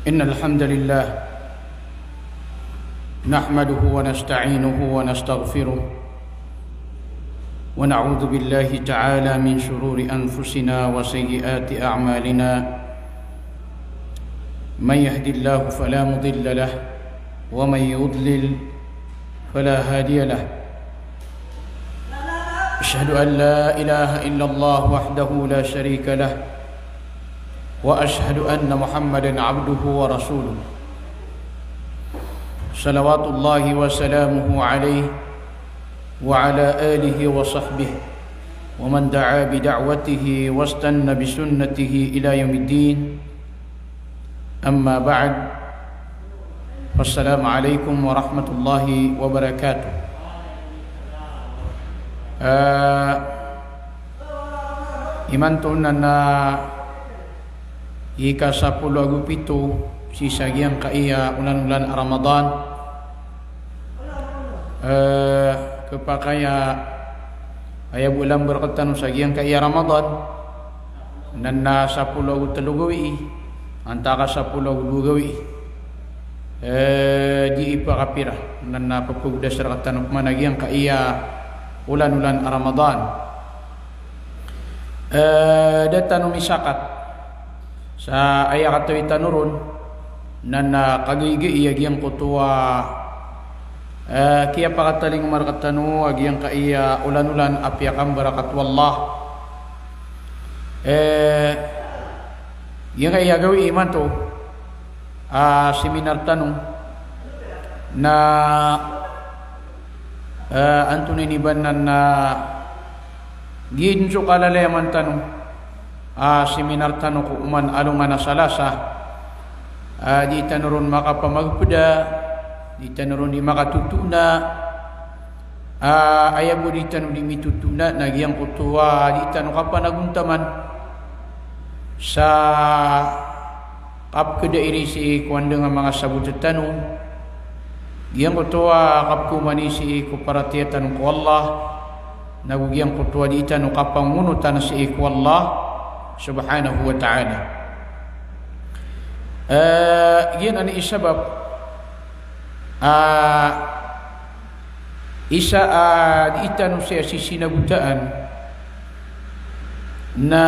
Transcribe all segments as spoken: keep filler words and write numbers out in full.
إن الحمد لله نحمده ونستعينه ونستغفره، ونعوذ بالله تعالى من شرور أنفسنا وسيئات أعمالنا. من يهد الله فلا مضل له، ومن يضلل فلا هادي له. أشهد أن لا إله إلا الله وحده لا شريك له، وأشهد أن محمدا عبده ورسوله، صلوات الله وسلامه عليه وعلى آله وصحبه ومن دعا بدعوته واستن بسنته إلى يوم الدين. أما بعد، فالسلام عليكم ورحمة الله وبركاته. Eh, imanto na na ika sapolo ago pito sii sa giyangkaya olan-olan a Ramadan. Eh, khapakay a aya bo a lamber rektano sa giyangkaya Ramadan, na na sapolo ago telo gawii, antaa ka sapolo ago dowa gawii. Eh, di ipakapira, na na pepegodas rektano pman a giyangkaya olan-olan a Ramadan. Eh, da tano misakat sa aya katawi tano ron, na na kagiya giyangkoto a, eh, kiyapakatalingoma rektano a giyangkaya olan-olan a piyakambarakat o Allah. Eh, giyangkaya gawii imanto a seminar tano na, eh, antonaa ini ba na na giya den so kalalayaman tano a seminar tano ko oman a alongan a Salasa. Ah, di tano ron makapamagpeda, di tano ron di makatotona. Ah, aya bo di tano di mitotona na giyangkoto a di tano kapanagontaman sa kapekeda iri sii ko andang a manga sabot tano, giyangkoto a kapekaoma sii ko paratiyaya tano ko Allah, nago giyangkoto a di tano kapangonotan sii ko Allah subhanahu wa ta'ala. Eh, giyanan i sabap a isa a di tano saya sisinagotaan na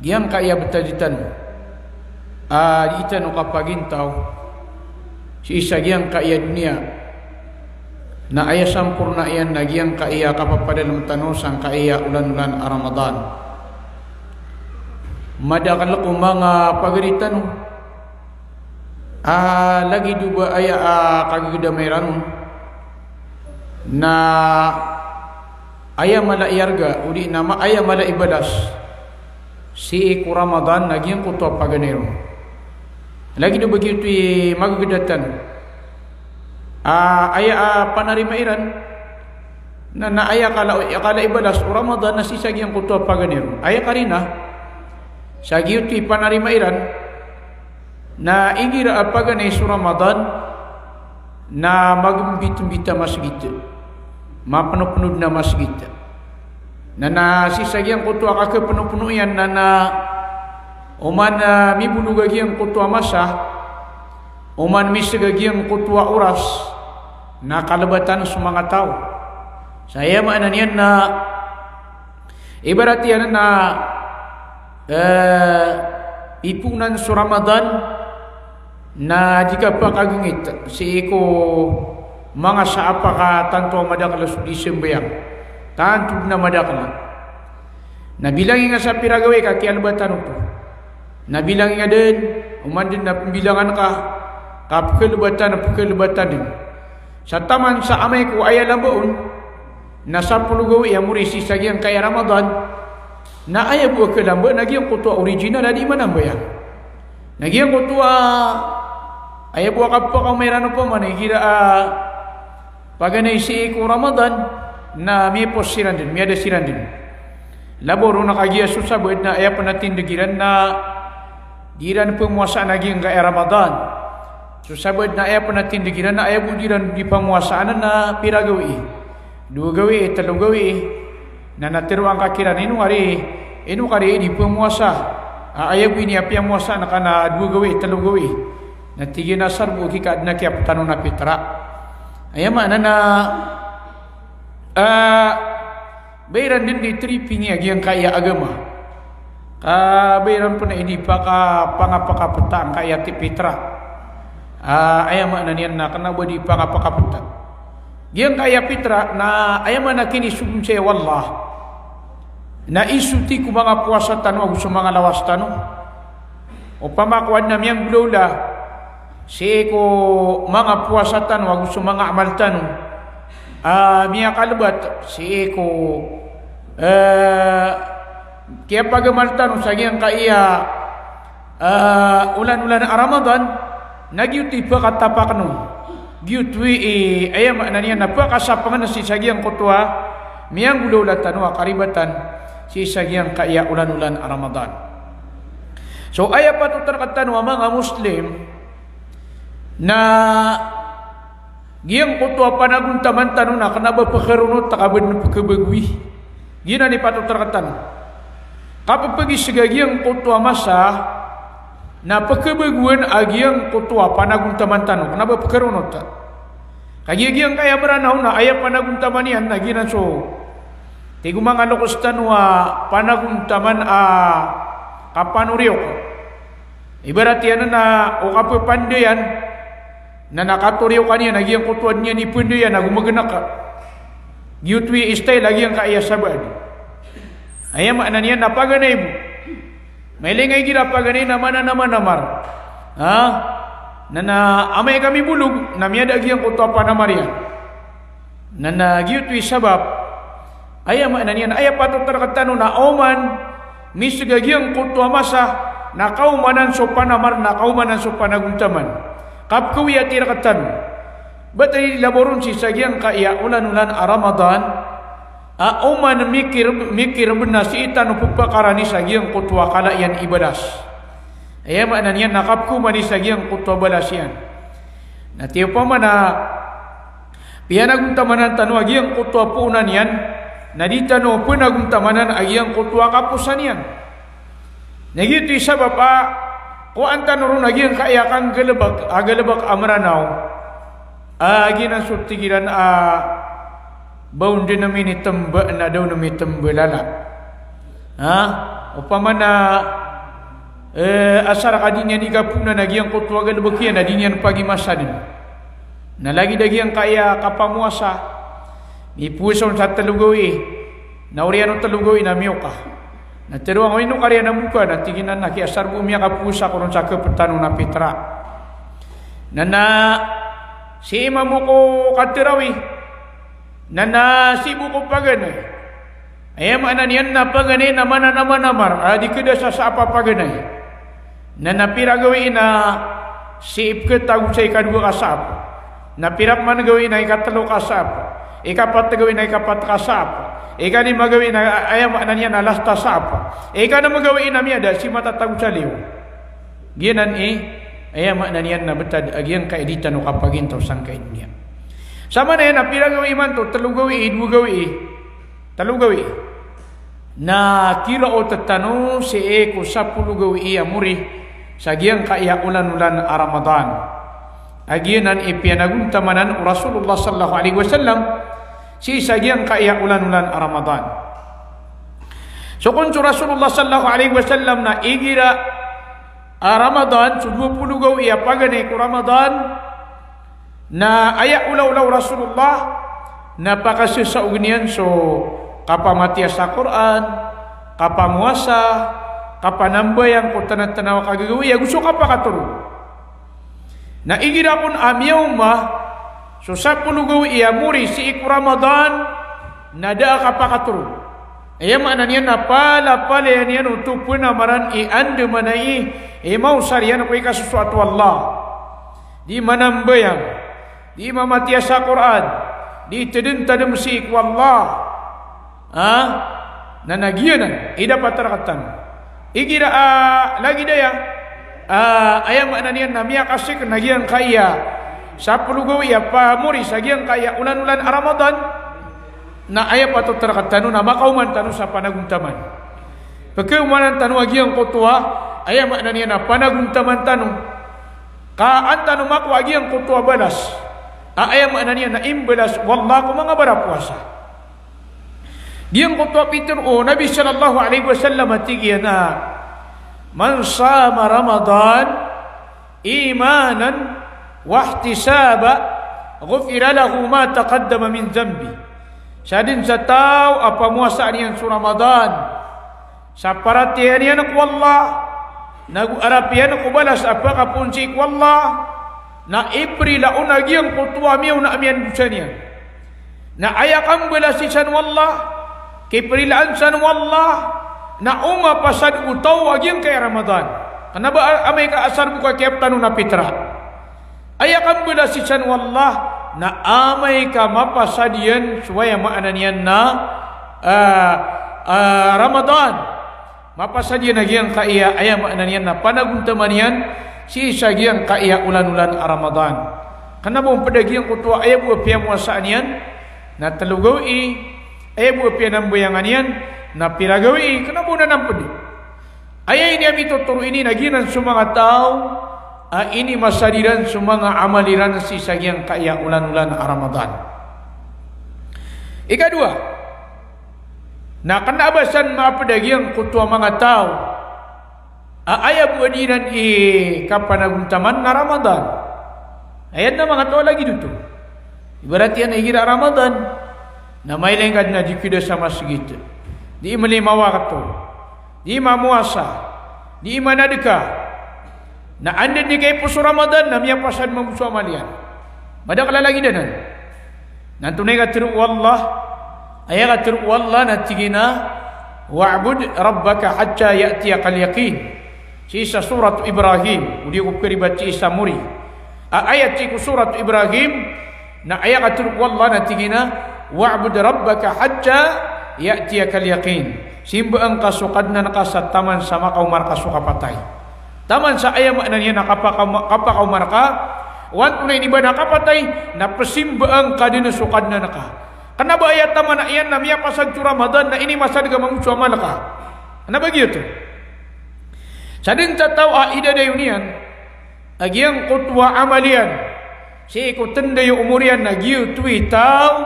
giyangkaya betad tano a di tano kapagintaw sii sa giyangkaya doniya, na aya samporna iyan na giyangkaya kapapadalem tano sangkaya olan-olan a Ramadan. Madakel ko manga pagari tano a lagid o ba aya a kagegedama iran on na aya mala i arga, odi na ma-, aya mala i balas sii ko Ramadan na giyangkoto a paganay ron. Lagid o ba giyoto i magegeda tano a aya a panarima iran na, na aya kala, kala i balas o Ramadan na sii sa giyangkoto a paganay ron. Aya karina sa giyoto i panarima iran na igira a paganay so Ramadan na magembitembit a masgit, mapenopeno den a masgit. Na, na sii sa giyangkoto a kakepenopeno iyan na, na oman, ah, mibolog a giyangkoto a masa, oman miseg a giyangkoto a oras, na kalebatan so manga taw. Sa aya maana niyan na ibarat iyan na, eh, iponan so Ramadan na di kapakagengit sii ko manga saapa ka tanto a madakel so di sambayang. Tanto den a madakel. Na bilangi nga sa pira gawii ka kiyalebatan oto. Na bilangi nga den, oman den na pembilangan ka, ka pekelebatan, pekelebatan den. Sa taman sa amay ko aya lamba on na sapolo gawii a mori sii sa giyangkaya Ramadan, na aya bo a kalamba na giyangkoto a original a di manambayang. Na giyangkoto a aya bo a kapakaoma iran opama na igira a paganay sii ko Ramadan na miyapos siran den, miyada siran den. Labaw ron a kagiya so sabaad na aya pen a tindeg iran na di iran pemowasaan a giyangkaya Ramadan. So sabaad na aya pen a tindeg iran na aya bo di iran di pemowasaan na pira gawii, dowa gawii, telo gawii. Na na teroang ka kiran, ino ari, ino ka ari di pemowasa? A, aya bo ini a piyamowasa na kna a dowa gawii, tlo gawii. Na tig iyan a asar bo ki ka adn a kiyaptano na pitra. Aya maana na, a, ba iran dn di tripingi a giyangkaya agama. Ka ba iran pn a inipakapangapakapta angkaya ti pitra. A, aya maana niyan na kna ba di pangapakapta. Giyangkaya pitra na aya maana kinisogo saya o Allah. Na isoti ko manga powasa tano ago so manga lawas tano. Opama ko adn a miyanggolawla sii ko manga powasa tano ago so manga amal tano a miyakalbat sii ko, eh, kiyapagamal tano sa giyangkaya, eh, olan-olan a Ramadan, na giyoto i pakatapak on. Giyoto i, aya maana niyan na pakasapng sii sa giyangkoto a miyanggolawla tano a karibatan sii sa giyangkaya olan-olan a Ramadan. So aya patot rktano a manga Muslim na giyangkoto a panagontaman tano na kna ba pkharonot ka ba dn pkhabagowi. Giyanan i patot rktano. Ka pphagizga giyangkoto a masa na pkhabagowan a giyangkoto a panagontaman tano, kna ba pkharonot. Kagiya giyangkaya Mranaw na aya panagontaman iyan na giyanan so, tig o manga loks tano a panagontaman a kapanoriyok. Ibarat iyan na o kapapandayan, na na katoriyok iyan a giyangkoto a dn iyan ipandayan ago magnak. Giyoto i style a giyangkaya sabaad. Aya maana niyan na paganay bo. Mailay nga igira paganay na mananamanamar. Ha? Na na amay ka mibolog, na miyada a giyangkoto a panamar iyan. Na na giyoto i sabap. Aya maana niyan, aya patot rktano na oman misga giyangkoto a masa, na kaomanan so panamar, na kaomanan so panagontaman. Ka pkawiyati rktano. Ba tano di labaw ron sii sa giyangkaya olan-olan a Ramadan a oman mikir, mikir bnar sii tano pphakaran i sa giyangkoto a kala iyan i balas. Aya maana niyan na kapkhaoma i sa giyangkoto a balas iyan. Na tig opama na piyanagontamanan tano a giyangkoto a poonan iyan, na di tano pnagontamanan a giyangkoto a kaposan iyan. Na giyoto i sabap a kowaan tano ron a giyangkaya kanggalbk, a galbk a Mranaw. A giyanan so tig iran a ba on dn minitmba na da on mitimba lala. Ha? Opama na, eh, asar ka di niyan ikapoonan a giyangkoto a galbk iyan a di niyan pagimasa dn. Na lagid a giyangkaya kapamowasa. Mipowasa on sa tlo gawii. Na oriyan o tlo gawii na miyoka. Na tharoa ngka o ino ka oriyan a boka, na tig iyan a kiyaasar bo miyakapowasa ko ron sa kaptano na pitra. Na na sii mambo ko katarawih. Na na sii bo ko paganay. Aya maana niyan na paganay na mananamanamar a di kda sa saap a paganay. Na na pira gawii na sii pkhatago sa ikadowa ka saap. Na pira pman gawii na ikatlo ka saap. Ikapat gawii na ikapat ka saap. Ikalima gawii na aya maana niyan na last a saap. Ikanm gawii na miyada sii matatago sa liyo. Giyanan i, aya maana niyan na btad a giyangkai a di tano kapagintaw sangkai a doniya. Sa maana iyan na pira gawii imanto, tlo gawii, dowa gawii. Tlo gawii. Na kiraot tano sii ko sapolo gawii a mori sa giyangkai a olan-olan a Ramadan. A giyanan i piyanagontamanan o Rasulullah sallallahu alaihi wasallam sii sa giyangkai a olan-olan a Ramadan. So kon so Rasulullah sallallahu alaihi wasallam na igira a Ramadan, so dowa polo gawii a paganay ko Ramadan, na aya olaola o Rasulullah na pakasasaogn iyan so kapamatiya sa Qur'an, kapamowasa, kapanambayang ko tnatnaw a kagagawii ago so kapakatorog. Na igira kon a miyaoma so sapolo gawii a mori sii ko Ramadan na da a kapakatorog. Aya maana niyan na palapalaya niyan oto pnamaran i andamanaya i maosar iyan ko ikasosoat o Allah. Di manambayang, di mamatiya sa Qur'an, di tadmtadm sii ko Allah. Ha? Na na giyanan i dapat rktano. Igira a lagid aya, a, aya maana niyan na miyakasik na giyangkaya sapolo gawii a pamori sa giyangkaya olan-olan a Ramadan. Na aya patot rktano na makaoman tano sa panagontaman. Pkhaomanan tano a giyangkoto a Aya maana niyan na panagontaman tano, ka an tano makowa giyangkoto a balas a aya maana niyan na imbalas o Allah ko manga barapowasa. Giyangkoto a pitharo o Nabi sallallahu alaihi wasallam a tig iyan a, "Man sama Ramadan imanan wahtisaban, ghufira lahu ma taqaddama min dhanbih." Sadn sa taw a pamowasaan iyan so Ramadan sa paratiyaya niyan ko Allah, nago arap iyan ko balas a pakapoon sii ko Allah, na iprila on a giyangkoto a miyaona a miyandosa niyan. Na aya kambalasi san o Allah, kiprilaan san o Allah, na o mapasad o taw a giyangkaya Ramadan. Kna ba a-, amay ka asar bo ka kiyaptan on a pitra. Aya kambalasi san o Allah, na amay ka mapasad iyan so aya maana niyan na, ah, ah, Ramadan. Mapasad iyan a giyangkaya, aya maana niyan na panagontaman iyan sii sa giyangkaya olan-olan a Ramadan. Kna ba on pd a giyangkoto a aya bo a piyamowasaan iyan na tlo gawii, aya bo a piyanambayangan iyan na pira gawii, kna ba on anan pd. Aya ini a mitotoro ini na giyanan so manga taw a inimasad iran so manga amal iran sii sa giyangkaya olan-olan a Ramadan. Ikadowa, na kna ba san maapd a giyangkoto a manga taw a aya bo a di iran i kapanagontaman na Ramadan. Aya dn a manga taw a lagid oto. Ibarat iyan a igira a Ramadan, na mailay ngka dn a di kida sa masgit, di mlima wakto, di mamowasa, di manadka. Na anda dn i kaiposo o Ramadan na miyapasad mambo so amal iyan. Madakl a lagid anan. Na antonaa i katharo o Allah? Aya katharo o Allah na tig iyan a, "Wa'bud rabbaka hatta ya'tiyakal yaqin." Sii sa Surat Ibrahim, o di ko pkharibat sii sa mori a ayat sii ko Surat Ibrahim, na aya katharo o Allah na tig iyan a, "Wa'bud rabbaka hatta ya'tiyakal yaqin." Simbaa ngka so Kadnan ka sa taman sa makaoma rka so kapatay. Taman sa aya maana niyan na kapakaoma, kapakaoma rka, o antonaa i niba na kapatay, na psimbaa ngka dn so Kadnan ka. Kna ba aya taman a iyan na miyapasad so Ramadan na inimasad ka mambo so amal ka. Kna ba giyoto. Sadn sa taw a idadayon iyan a giyangkoto a amal iyan sii ko tnday o omor iyan na giyoto i taw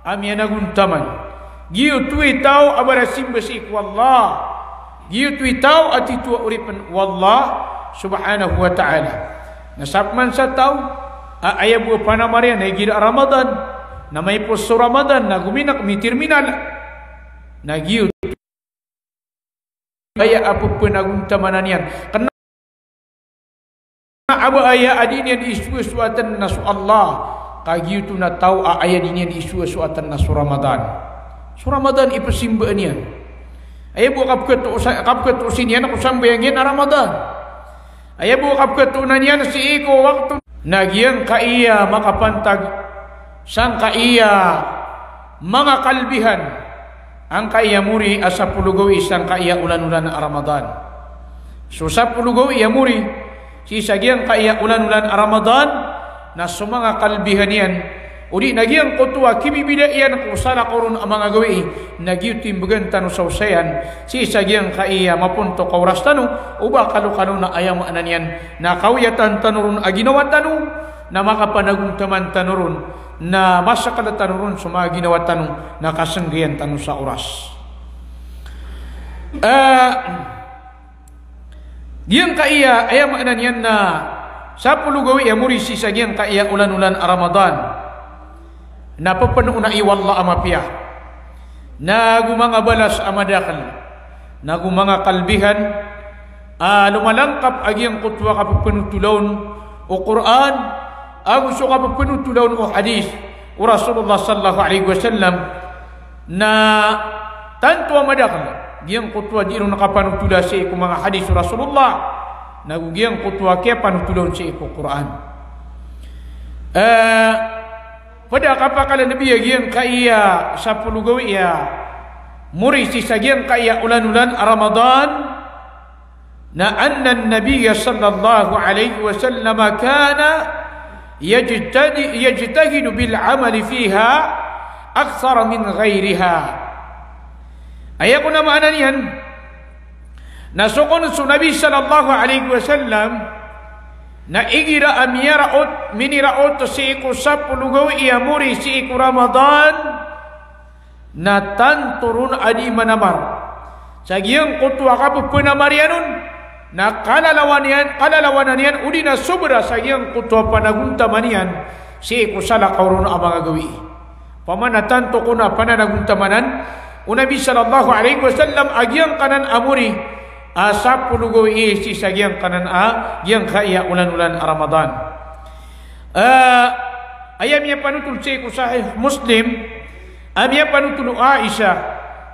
a miyanagontaman. Giyoto i taw a barasimba sii ko Allah. Giyoto i taw a titho a oripn o Allah subhanahu wa ta'ala. Na sapman sa taw a aya bo a panamar iyan na igira a Ramadan, na maiposo so Ramadan, na gominak, miterminal, na giyoto aya a ppnagontamanan iyan. Kna a ba aya a di niyan di isowasoatan na so Allah, ka giyoto na taw a aya di niyan di isowasoatan na so Ramadan. So Ramadan i psimbaan iyan. Aya bo a kapkhatoos, kapkhatoosi niyan ko sambayang iyan a Ramadan. Aya bo a kapkhatoonan iyan sii ko wakto. Na giyangkaya makapantag sangkaya manga kalbihan angkaya mori a sapolo gawii sangkaya olan-olan a Ramadan. So sapolo gawii a mori sii sa giyangkaya olan-olan a Ramadan na so manga kalbihan iyan, odi na giyangkoto a kibibida iyan ko salakaw ron a manga gawii, na giyoto i mbgan tano sa osayan sii sa giyangkaya mapontok a oras tano, o ba kalokalo na aya maana niyan na kaoyatan tano ron a ginawa tano, na makapanagontaman tano ron, na masakal tano ron so manga ginawa tano, na kasnggayan tano sa oras. Eh, giyangkaya, aya maana niyan na sapolo gawii a mori sii sa giyangkaya olan-olan a Ramadan na pphanona i o Allah a mapiya, nago manga balas a madakl, nago manga kalbihan a lomalangkap a giyangkoto a kapphanotola on o Qur'an, ago so kapphanotola on o hadith o Rasulullah sallallahu alaihi wasallam, na tanto a madakl giyangkoto a di ron kapanotola sii ko manga hadith o Rasulullah, nago giyangkoto a kiyapanotola on sii ko Qur'an. Eh, Pd a kapakala Nabi a giyangkaya sapolo gawii a mori sii sa giyangkaya olan-olan a Ramadan, na anna an-Nabiyya sallallahu alaihi wasallam kana yajtadi-, yajtahidu bil amali fiha akthara min ghairiha. Aya kon a maana niyan, Na so kon so Nabi sallallahu alaihi wasallam na igira a miyaraot, miniraot sii ko sapolo gawii a mori sii ko Ramadan, na tanto ron a dii manamar sa giyangkoto a kapepenamar iyan on, na kalalawan iyan, kalalawanan iyan, odi na sobra sa giyangkoto a panagontaman iyan sii ko salakaw ron a manga gawii. Opama na tanto kon a pananagontamanan o Nabi sallallahu alaihi wasallam a giyangkanan a mori a sapolo gawii sii sa giyangkanan a giyangkaya olan-olan a Ramadan. Ah, aya miyapanotol sii ko Sahih Muslim, a miyapanotol o Aisha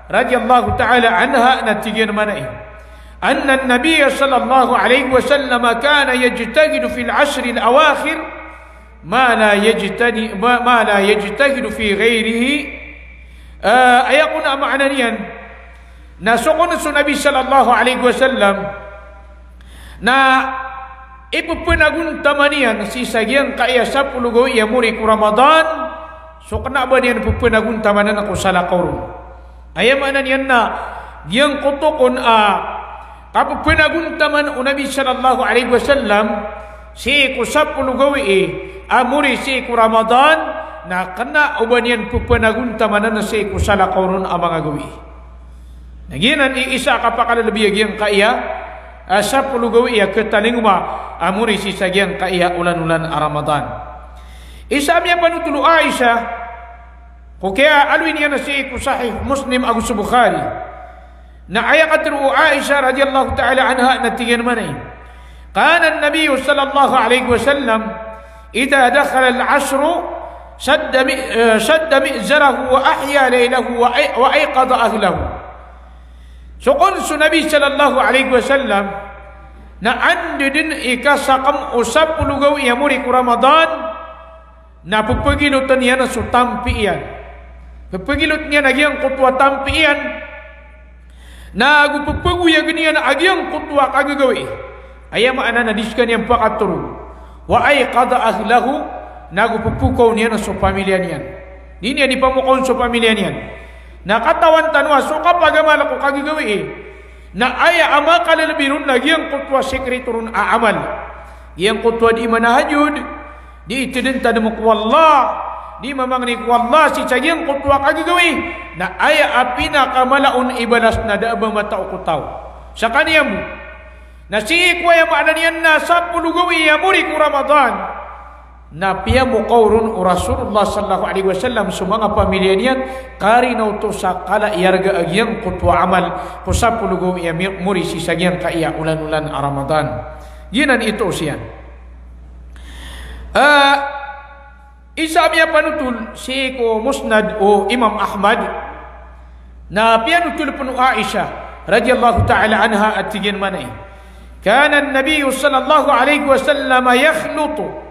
radhiyallahu ta'ala anha na tig iyan mambo a, anna an-nabiyya sallallahu alaihi wasallam kana yajtahidu fil ashril awakhir ma la yajtani-, ma, ma la yajtahidu fi ghairihi. Ah, aya kon a maana niyan na so kon so Nabi sallallahu alaihi wasallam na ipepenagontaman iyan sii sa giyangkaya sapolo gawii a mori ko Ramadan so kena o ba niyan pepenagontamanan ko salakaw ron. Aya maana niyan na giyangkoto kon a kapepenagontaman o Nabi sallallahu alaihi wasallam sii ko sapolo gawii a mori sii ko Ramadan na kena o ba niyan pepenagontamanan sii ko salakaw ron a manga gawii. Na giyanan i isa a kapakalalabi a giyangkaya a sapolo gawii a ketalingoma a mori sii sa giyangkaya olan-olan a Ramadan. Isa a miyapanotol o Aisha ko kiyaaloy niyan sii ko Sahih Muslim ago so Bukhari. Na aya katharo o Aisha radhiyallahu ta'ala anha na tig iyan mambo a, kana an-nabiyyu sallallahu alaihi wasallam idha dakhala al-ashru shadda mi-, eh, shadda mi'zarahu wa ahya laylahu wa ay-, wa ayqadha ahlahu. So kon so Nabi sallallahu alaihi wasallam na anda den i kasakem o sapolo gawii a mori ko Ramadan, na pepegiloten iyan so tampi iyan. Pepegiloten iyan a giyangkoto a tampi iyan. Na ago pepegoyagen iyan a giyangkoto a kagagawii. Aya maana na di sekaniyan pakatorog. Wa ayqadha ahlahu, na ago pepokaw niyan so pamilya niyan. Di niyan di pamokawn so pamilya niyan. Na katawan tano a so kapagamal ko kagagawii na aya a makalalabi ron na giyangkoto a sekreto ron a amal. Giyangkoto a di manahajud, di itedentadem ko Allah, di mamangni ko Allah sii sa giyangkoto a kagagawii, na aya a pinakamala on i balas na da a ba matao ko taw. Sekaniyan bo. Na sii ko aya maana niyan na sapolo gawii a mori ko Ramadan, na piyamokaw ron o Rasulullah sallallahu alaihi wasallam so manga pamilya niyan, karina oto sa kala i arga a giyangkoto a amal ko sapolo gawii a mi-, mori sii sa giyangkaya olan-olan a Ramadan. Giyanan i toos iyan. Ah, isa a miyapanotol sii ko Musnad o Imam Ahmad, na piyanotol pen o Aisha radhiyallahu ta'ala anha a tig iyan mambo a, kana an-nabiyyu sallallahu alaihi wasallam yakhlutu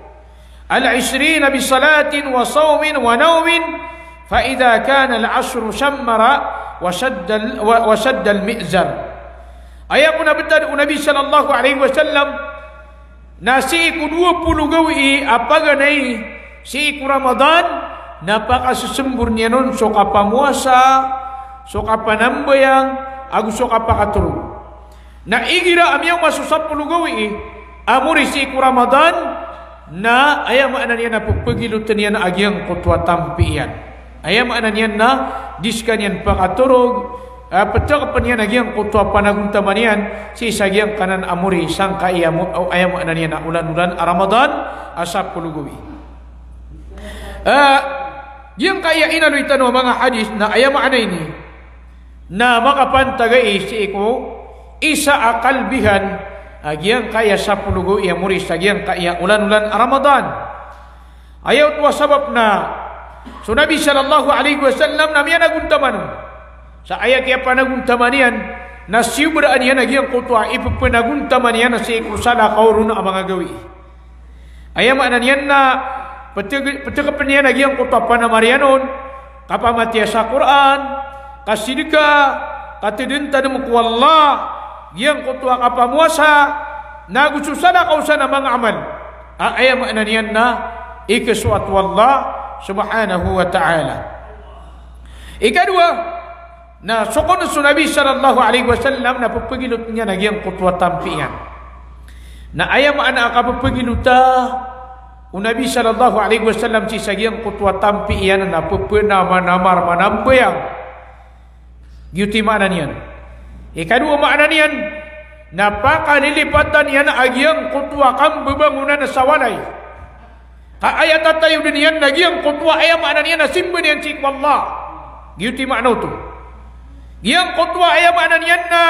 al-ishrina bi salatin wa sawmin wa nawmin, fa idha kana al-ashru shammara wa shadda al-, wa, wa shadda al-mi'zar. Aya kon a betad o Nabi sallallahu alaihi wasallam na sii ko dowa polo gawii a paganay sii ko Ramadan, na pakasesembor niyan on so kapamowasa, so kapanambayang, ago so kapakatorog. Na igira a miyaoma so sapolo gawii a mori sii ko Ramadan, na aya maana niyan na pepegiloten iyan a giyangkoto a tampi iyan. Aya maana niyan na di sekaniyan pakatorog, ah, petekepen iyan a giyangkoto a panagontaman iyan sii sa giyangkanan a mori sangkaya mo-, aya maana niyan na olan-olan a Ramadan a sapolo gawii. Ah, giyangkaya inaloy tano a manga hadith na aya maana ini na makapantagai sii ko isa a kalbihan a giyangkaya sapolo gawii a mori sa giyangkaya olan-olan a Ramadan. Aya oto a sabap na so Nabi sallallahu alaihi wasallam na miyanagontaman on. Sa aya kiyapanagontaman iyan na siyobraan iyan a giyangkoto a ipepenagontaman iyan sii ko salakaw ron a manga gawii. Aya maana niyan na peteg-, petekepen iyan a giyangkoto a panamar iyan on, kapamatiya sa Qur'an, kasidka, katedentadem ko Allah, giyangkoto a kapamowasa, nago so salakaw san a manga amal. A, aya maana niyan na ikesoat o Allah subhanahu wa ta'ala. Ikadowa, Na so kon so Nabi sallallahu alaihi wasallam na pepegilot iyan a giyangkoto a tampi iyan. Na aya maana a kapepegilota o Nabi sallallahu alaihi wasallam sii sa giyangkoto a tampi iyan na pepenamanamar manambayang. Giyoto i maana niyan. Ikadowa maana niyan, na pakalilipatan iyan a giyangkoto a kambebangonan sa walay. Ka aya tatayoden iyan na giyangkoto a aya maana niyan na simba niyan sii ko Allah. Giyoto i maana oto. Giyangkoto a aya maana niyan na,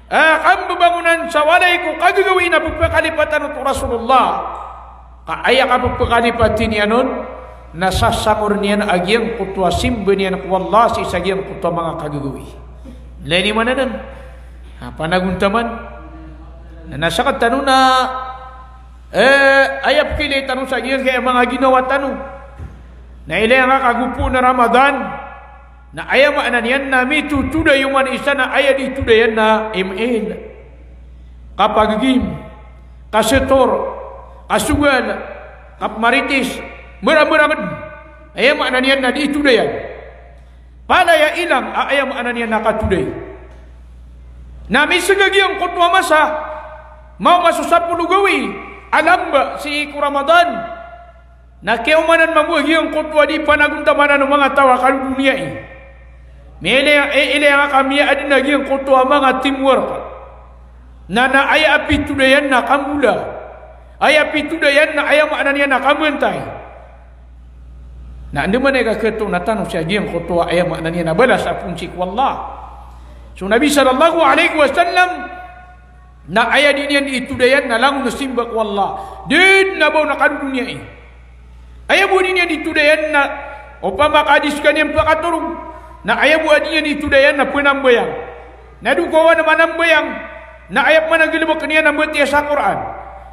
ah, kambebangonan sa walay ko kagagawii na pepekalipatan oto o Rasulullah. Ka aya kapepekalipati niyan on na sasangoren iyan a giyangkoto a simba niyan ko Allah sii sa giyangkoto a manga kagagawii. Lagid i maana nan a panagontaman. Na, na sekatano na Eh, aya pekilay tano sa giyangkaya manga ginawa tano. Na ilay angka ka gopoon a Ramadan. Na aya maana niyan na mitotoday oman isa na aya di todayan na M L. Kapagegim, kasetor, kasogal, kapmarites, mera-mera nged. Aya maana niyan na di todayan. Palaya ilang a aya maana niyan na katoday. Na misega giyangkoto a masa, maoma so sapolo gawii a lamba sii ko Ramadan. Na kiyaomanan mambo a giyangkoto a di panagontamanan o manga taw a kadodoniya i. Miyailay, eh, ilay angka miyaadn a giyangkoto a manga teamwork. Na, na aya a pitodayan na kambola. Aya pitodayan na aya maana niyan na kamantay. Na anda man i kaketoona tano sa giyangkoto a aya maana niyan na balas a poon sii ko Allah. So Nabi sallallahu alaihi wasallam na aya di niyan di todayan na langon a simba ko Allah. Di dn a ba on a kadodoniya i. Aya bo a di niyan di todayan na opama ka di sekaniyan pakatorog. Na aya bo a di niyan di todayan na penambayang. Na dokowan a manambayang, na aya pman a galebeken iyan na mbatiya sa Qur'an.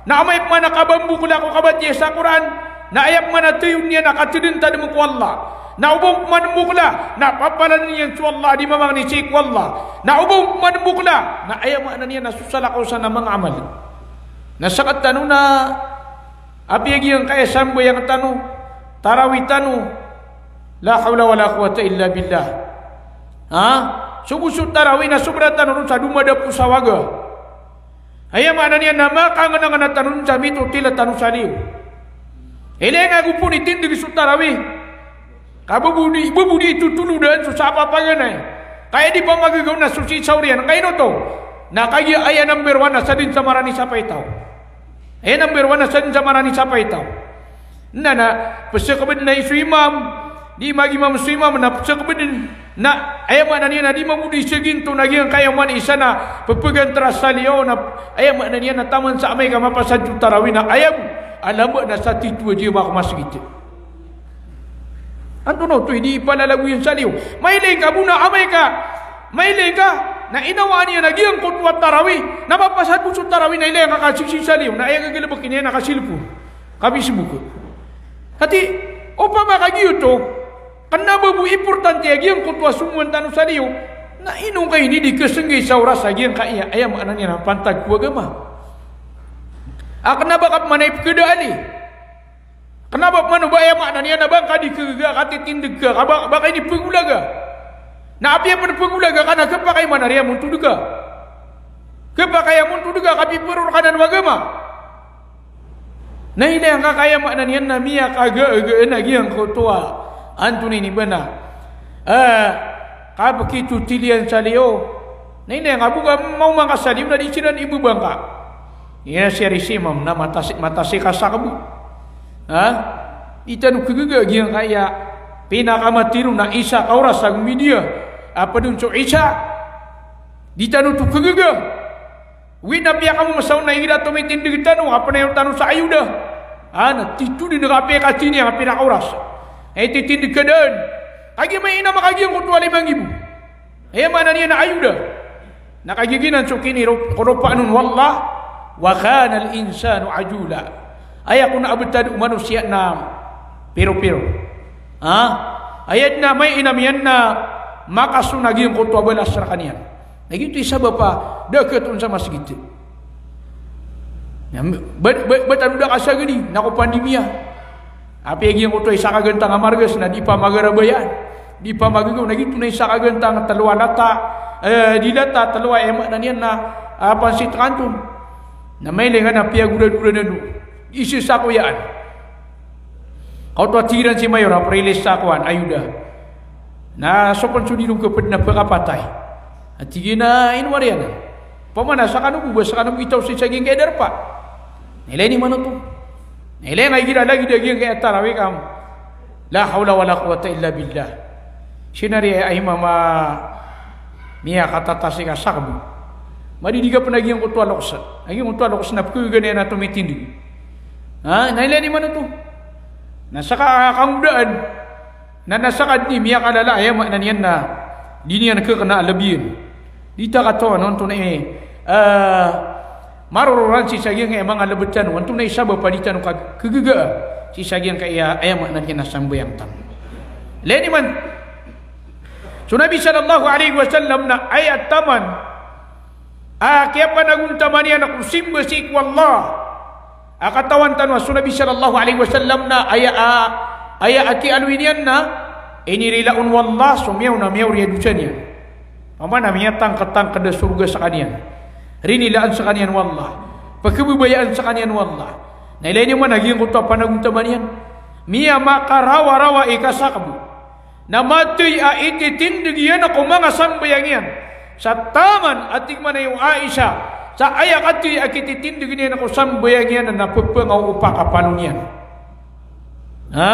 Na amay pman a kabambokla ko kabatiya sa Qur'an, na aya pman a tayon iyan na katadentadem ko Allah. Na o ba on pman mbokla, na papalanin iyan so Allah a di mamangni sii ko Allah. Na o ba on pman mbokla, na aya maana niyan na so salakaw san a manga amal. Na sekatano na apiya giyangkaya sambayang tano, tarawih tano, la hawla wala quwwata illa billah. Ha? So bo so tarawih na sobra tano ron sa domadap o sawaga. Aya maana niyan na makangenangen tano ron sa mitotila tano sa liyo. Ilay angka gopoon i tindeg so tarawih. Ka bo bo di, bo bo di totolodan so sapapaganay. Ka aya di pamagagaw na so sii sa oriyan. Ka ino oto? Na kagiya aya number one na sadn sa marani sa paitaw. Aya number one na sadn sa marani sa paitaw. Na, na pesekebeden a so imam, di magimam so imam na pesekebeden. Na aya maana niyan na di mambo di seginto na giyangkaya man isa na pepegantra sa liyo na aya maana niyan na taman sa amay ka mapasad so tarawih na aya bo a lamba na sa tito a jemaah ko masgit. Antonaa oto i di palalagoyan sa liyo? Mailay ka bo na amay ka, mailay ka na inawaan iyan a giyangkoto a tarawih, na mapasad bo so tarawih na ilay angka ka sisii sa liyo, na aya gagalebeken iyan na ka-cellphone, ka-Facebook. Ati, opama ka giyoto, kena ba bo importante a giyangkoto a somowan tano sa liyo, na ino ngka ini di kesenggay sa oras a giyangkaya, aya maana niyan na pantag ko agama. A kena ba ka pman a ipekeda ali. Kena ba pman o ba aya maana niyan na ba ngka di kegaga ka titindeg ka, ka ba, ba ka ini pegolaga. Na apiya pen pegolaga ka na kepakay man a riyamontod ka. Kepakay a montod ka, kapiperor ka nan o agama. Na ilay angka ka aya maana niyan na miyakagaga a giyangkoto a antonaa ini ba na, eh, kapekitotiliyan sa liyo. Na ilay angka bo ka maoma ngka sa liyo na di siran ibebangka. Iya siya ri si imam na matasi, matasi ka sakebo. Ha? Di tano kegaga giyangkaya pinakamatiro na isa ka oras ago midiya a ped on so isa. Di tano oto kegaga. Wi na piya kamo masaon na igira tomitindeg tano, a penayon tano sa ayuda. A na tito di na kapiya katiniya a pinakaoras. Ay titindeg ka daan. Kagiya may inam a kagiyangkoto a lima nggibo. Aya maana niyan na ayuda. Na kagiya giyanan so kiniropaan on o Allah, wa kanal insanu ajula. Aya kon a betad o manosiya na piropiro. Ha? Aya den a may inam iyan na makason a giyangkoto a balas rekaniyan. Na giyoto i sabap a da ketoon sa masgit. Na ba, ba, ba tano da kasagadi na ko pandemiya. Apiya giyangkoto i sakagantang a margas na di pamagarabayaan. Di pamagagaw na giyoto na isa ka gantang telo a lata, eh, di lata, telo a, aya maana niyan na, ah, pansit kanto. Na mailay nga na piyagoradoran o isa sa koyaan. Kaoto a tig iran si Mayor a prilis sa kowan, ayuda. Na so pn so di ron kapd na pkapatay. A tig iyan a ino ari anan. Opama na skano bo, ba skano bo itaw sii sa giyangkaya darpa. Na ilay niyo man oto. Na ilay nga igira lagid a giyangkaya tarawih ka. La hawla wala quwwata illa billah. Sii na ari a imam a miyakatatas i kasakbo. Madidii ka pn a giyangkoto a loks. A giyangkoto a loks na pkhaganay na tomitindg. Ha? Na ilay niyo man oto. Na ska kangodaan. Na, na ska dn i miyakalala, aya maana niyan na di niyan khakna a labiyan. Di ta katawan o antonaa i, eh, marororan sii sa giyangkaya manga labat tano, o antonaa i sabap a di tano kag-, khagagaa sii sa giyangkaya, aya maana niyan na sambayang tano. Ilay niyo man. So Nabi sallallahu alaihi wasallam na aya taman a kiyapanagontaman iyan ko simba sii ko Allah. A katawan tano a so Nabi sallallahu alaihi wasallam na aya a, aya a kiyaaloy niyan na inirila on o Allah so miyaona miyaori a dosa niyan. Opama na miyatangkdtangkd a sorga skaniyan. Rinilaan skaniyan o Allah. Pkhababayaan skaniyan o Allah. Na ilay niyo man a giyangkoto a panagontaman iyan. Miyamakarawarawa i kasakbo. Na mathay a ititindg iyan ko manga sambayang iyan. Sa taman a tig mambo o Aisha, sa aya kathay a kititindg iyan ko sambayang iyan na pphangawpa kapalo niyan. Ha?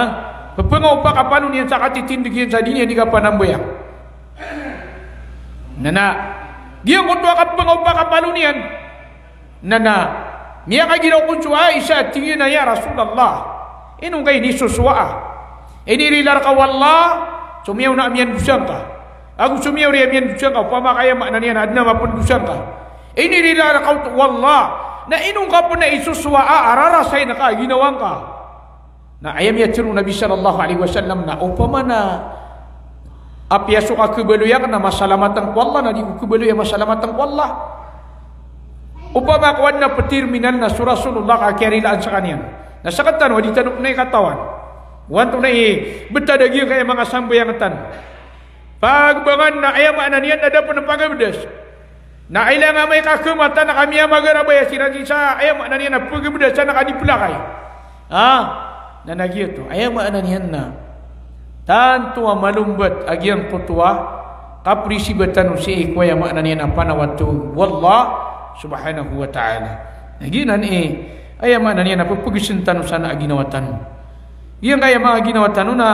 Pphangawpa kapalo niyan sa katitindg iyan sa di niyan di kapanambayang. Na, na giyangkoto a kapphangawpa kapalo niyan. Na, na miyakagiraw kon so Aisha, tig iyan a, "Ya Rasulullah, ino ngka inisosowaa? Inirila rka o Allah so miyaona a miyandosa ngka, ago so miyaori a miyandosa ngka, opama ka aya maana niyan na adn a mapndosa ngka. Inirila rka o Allah, na ino ngka pn a isosowaa a rarasay ngka a ginawa ngka?" Na aya miyatharo o Nabi sallallahu alaihi wasallam na opama na apiya so kakhabaloy akn na masalamat ko Allah, na di ko khabaloy a masalamat ko Allah. Opama ko adn a pterminal na so Rasulullah ka kiyarilaan skaniyan. Na sktano a di tano pn i katawan o antonaa i btad a giyangkaya manga sambayang tano. Pagbangan na aya maana niyan na da pn pagabdas. Na ilay nga amay ka khamatan ka miyamagarabaya siran sii sa aya maana niyan na pagabdasan ka di plakay. Ha? Na, na giyoto. Aya maana niyan na tanto a malombat a giyangkoto a kaprisiba tano sii ko aya maana niyan na panawato o Allah subhanahu wa ta'ala. Na giyanan i aya maana niyan na pphagsn tano san a ginawa tano. Giyangkaya manga ginawa tano na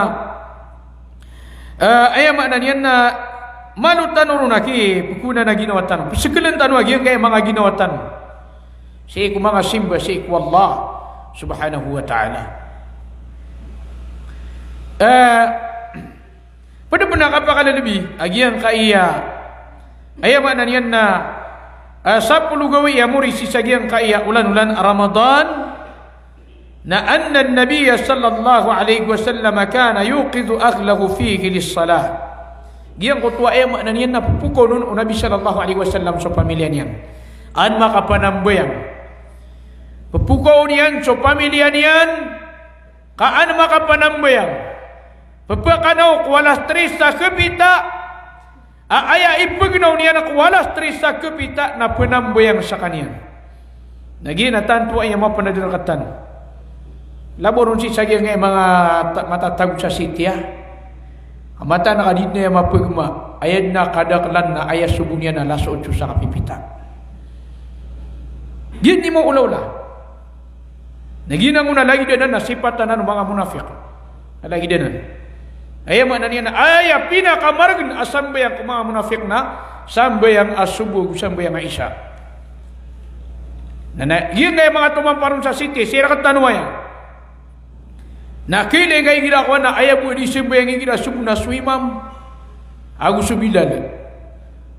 Eh, aya maana niyan na malo tano ron a kipkhaonan a ginawa tano. Pskln tano a giyangkaya manga ginawa tano sii ko manga simba sii ko Allah subhanahu wa ta'ala. Eh, pd pn a kapakalalbi a giyangkaya, aya maana niyan na, eh, sapolo gawii a mori sii sa giyangkaya olan-olan a Ramadan, na anna an-nabiyya sallallahu alaihi wasallam kana yuqidhu ahlahu fihi lis-salah. Giyangkoto a aya maana niyan na ppokaon on o Nabi sallallahu alaihi wasallam so pamilya niyan an makapanambayang. Ppokaon iyan so pamilya niyan ka an makapanambayang. Pphakanaw ko alas tres sa khapita, a aya ipagnaw niyan ko alas tres sa khapita na pnambayang skaniyan. Na giya na tanto a aya mapnadn rktano. Labaw ron sii sa giyangkaya manga ta-, matatago sa sitiya. A mataan ka di dn aya mapagma, aya dn a kadaklan na aya sogo niyan na alas otso sa kapipita. Giya dn i maolaola. Na giyanan on a lagid anan na sipat anan o manga munafiq. Na lagid anan. Aya maana niyan na aya pinakamargn a sambayang ko manga munafiq na sambayang a sobo, sambayang a isha. Na, na giyangkaya manga tomampar on sa siti, sii rktano aya. Na kailay ngka igira kowan na aya bo a di sambayang igira sobo na so imam ago so Bilal.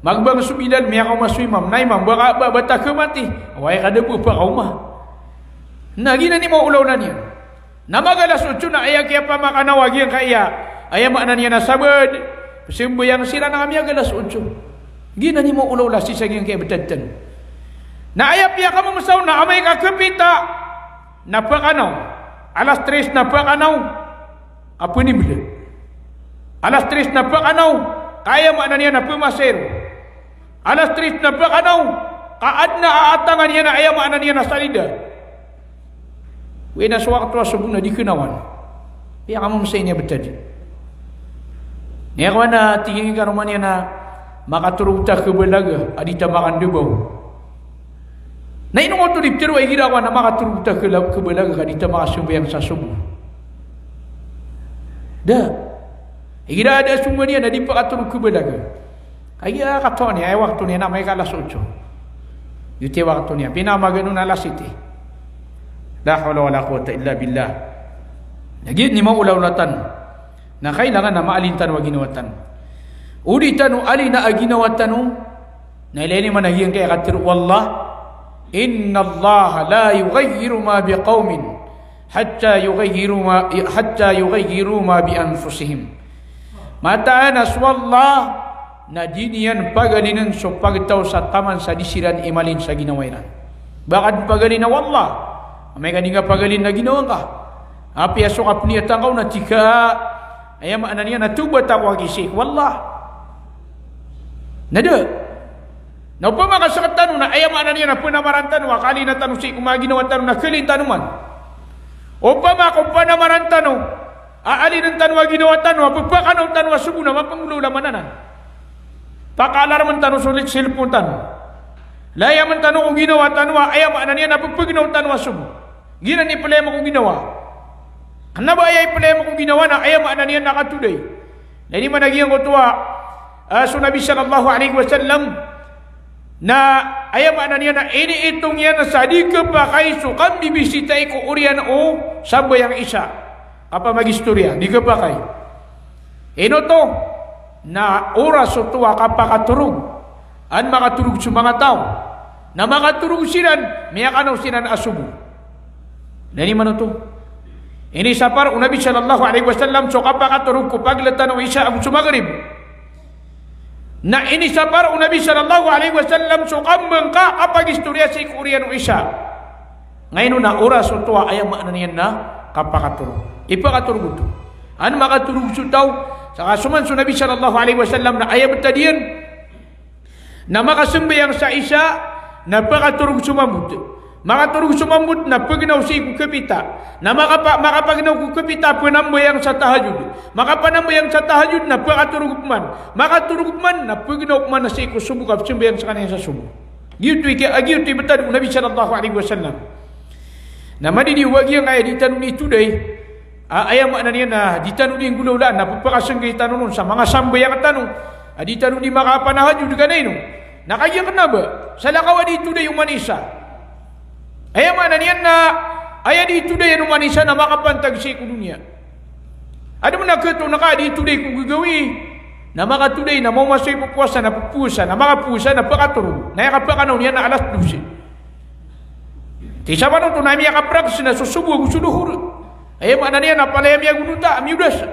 Magbang so Bilal, miyakaoma so imam. Na imam, ba ka, ba, ba ta khamati. Oway ka da bo a pakaoma. Na giyanan i maolaola niyan. Na mag-alas otso na aya kiyapamakanan a giyangkaya, aya maana niyan na sabaad, pzambayang siran na miyag-alas otso. Giyanan i maolaola sii sa giyangkaya btad tano. Na aya piyakamamsa on na amay ka khapita na pakanaw. Alas tres na pakanaw a pnimla. Alas tres na pkanaw, ka aya maana niyan na pmasero. Alas tres na pkanaw, ka adn a atangan iyan a aya maana niyan na salida. Oway na so wakto a sobo na di knawan. Aya ka mamsay niyan btad. Niyan ko ana tig iyan ka roma niyan na makatorog ta khabalaga a di ta makandabaw. Na ino oto di ptharoa igira ko ana makatorog ta khala-, khabalaga ka di ta makasambayang sa sobo? Da. Igira da so manga niyan na di pakatorog khabalaga. Aya katawan iyan, aya wakto niyan na amay ka alas otso. Giyoto i wakto niyan. Pinamagano na alas siyete. La hawla wala quwwata illa billah. Na giya ini maolaola tano. Na kailangan na maalin tano a ginawa tano. O di tano alina a ginawa tano, na ilay niyo man a giyangkaya katharo o Allah, "Innallaha la yughayyiru ma biqawmin hatta yughayyiru ma, hatta yughayyiru ma bi anfusihim." Mataan a so Allah na di niyan pagalinen so pagtaw sa taman sa di siran imalin sa ginawa iran. Ba ka dn pagalina o Allah? Amay ka di ngka pagalin a ginawa ngka. Apiya so kapniyatan ka on na tig ka, aya maana niyan na tawbat ako a giya sii ko Allah. Na da. Na opama ka sktano na aya maana niyan na pnamaran tano a kalina tano sii ko manga ginawa tano na kalin tano man. Opama ka pnamaran tano a alinen tano a ginawa tano a pphakanaw tano a sobo na mapnggolawla man anan. Pakaalarmen tano so lik-, cellphone tano. Layamen tano ko ginawa tano a aya maana niyan na pphagnaw tano a sobo. Giyanan i playam ko ginawa. Kna ba aya i playam ko ginawa na aya maana niyan na katoday. Na ini man a giyangkoto a, ah, so Nabi sallallahu alaihi wasallam na aya maana niyan na iniitong iyan sa di khapakay so kambibisita i ko oriyan o sambayang Isa. Kapamagistoriya, di khapakay. Ino oto? Na oras oto a kapakatorog. An makatorog so manga taw. Na makatorog siran, miyakanaw siran a sobo. Na ini man oto. Inisapar o Nabi sallallahu alaihi wasallam so kapakatorog ko pagltan o Isa ago so Maghrib. Na inisapar o Nabi sallallahu alaihi wasallam so kambangka a kapagistoriya sii ko oriyan o Isa. Ngaino na oras oto a aya maana niyan na kapakatorog. Ipakatorog oto. An makatorog so taw, saka so man so Nabi sallallahu alaihi wasallam na aya btad iyan, na makasambayang sa Isa, na pakatorog so mambot. Makatorog so mambot na pagnaw sii ko kapita. Na makapa-, makapagnaw ko kapita, pnambayang sa tahajud. Makapanambayang sa tahajud na pakatorog pman. Makatorog pman na pagnaw pman na sii ko sobo ka pzambayang skaniyan sa sobo. Giyoto i ki-, giyoto i btad o Nabi sallallahu alaihi wasallam. Na madidi o ba giyangkaya di tano di today. A, aya maana niyan na di tano di nggolawlaan na pphakasanggay tano ron sa manga sambayang tano. A di tano di makapanahajud ka na ino. Na kagiya kna ba, salakaw a di today oman i Isa. Aya maana niyan na aya di today iyan oman i Isa na makapantag sii ko doniya. Adn man a khatoon ka a di today ko gagawii. Na makatoday na maoma so ipphowasa na pphowasa, na makapphowasa na pakatorog. Na aya kapakanaw niyan na alas dose. Tig sa panoto na miyakapraktis na so sobo ago so dohor. Aya maana niyan na palaya miyagonota, miyodas.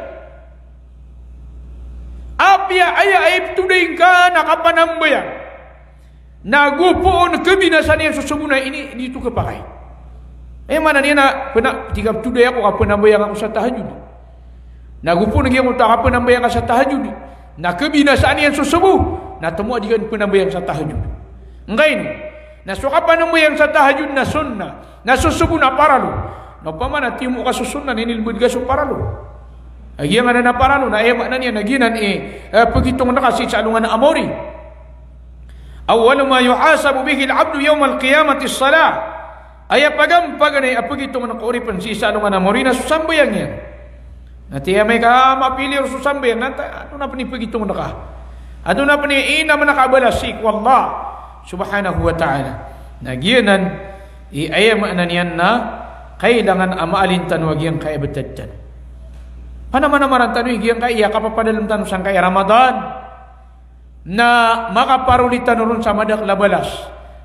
Apiya aya a iptoday ngka na kapanambayang. Na go poon kabinasaan iyan so sobo na ini di oto khapakay. Aya maana niyan na pna-, tig ka ptoday ako ka pnambayang ako sa tahajud. Na go poon giyangkoto a kapanambayang ka sa tahajud. Na kabinasaan iyan so sobo. Na tomo a di ka pnambayang sa tahajud. Ngkaino? Na so kapanambayang sa tahajud na sunnah. Na so sobo na paralo. Na opama na timo ka so sunnah na inilbd ka so paralo. A giyangkanan a paralo na aya maana niyan na giyanan i, eh, pagitong ngka sii sa alongan a mawri. Awwalu ma yuhasabu bihil abdu yawmal qiyamati as-salah. Aya pagampaganay a pagitong ngka ko oripn sii sa alongan a mawri na so sambayang iyan. Na tig iyan a amay ka mapiliro so sambayang na ta-, antonaa pn i pagitong ngka? Antonaa pn i inam ngka a balas sii ko Allah subhanahu wa ta'ala? Na giyanan i aya maana niyan na kailangan a maalin tano a giyangkaya btad tano. Panamanamaran tano i giyangkaya kapapadalm tano sangkaya Ramadan. Na makaparoli tano ron sa madakl a balas.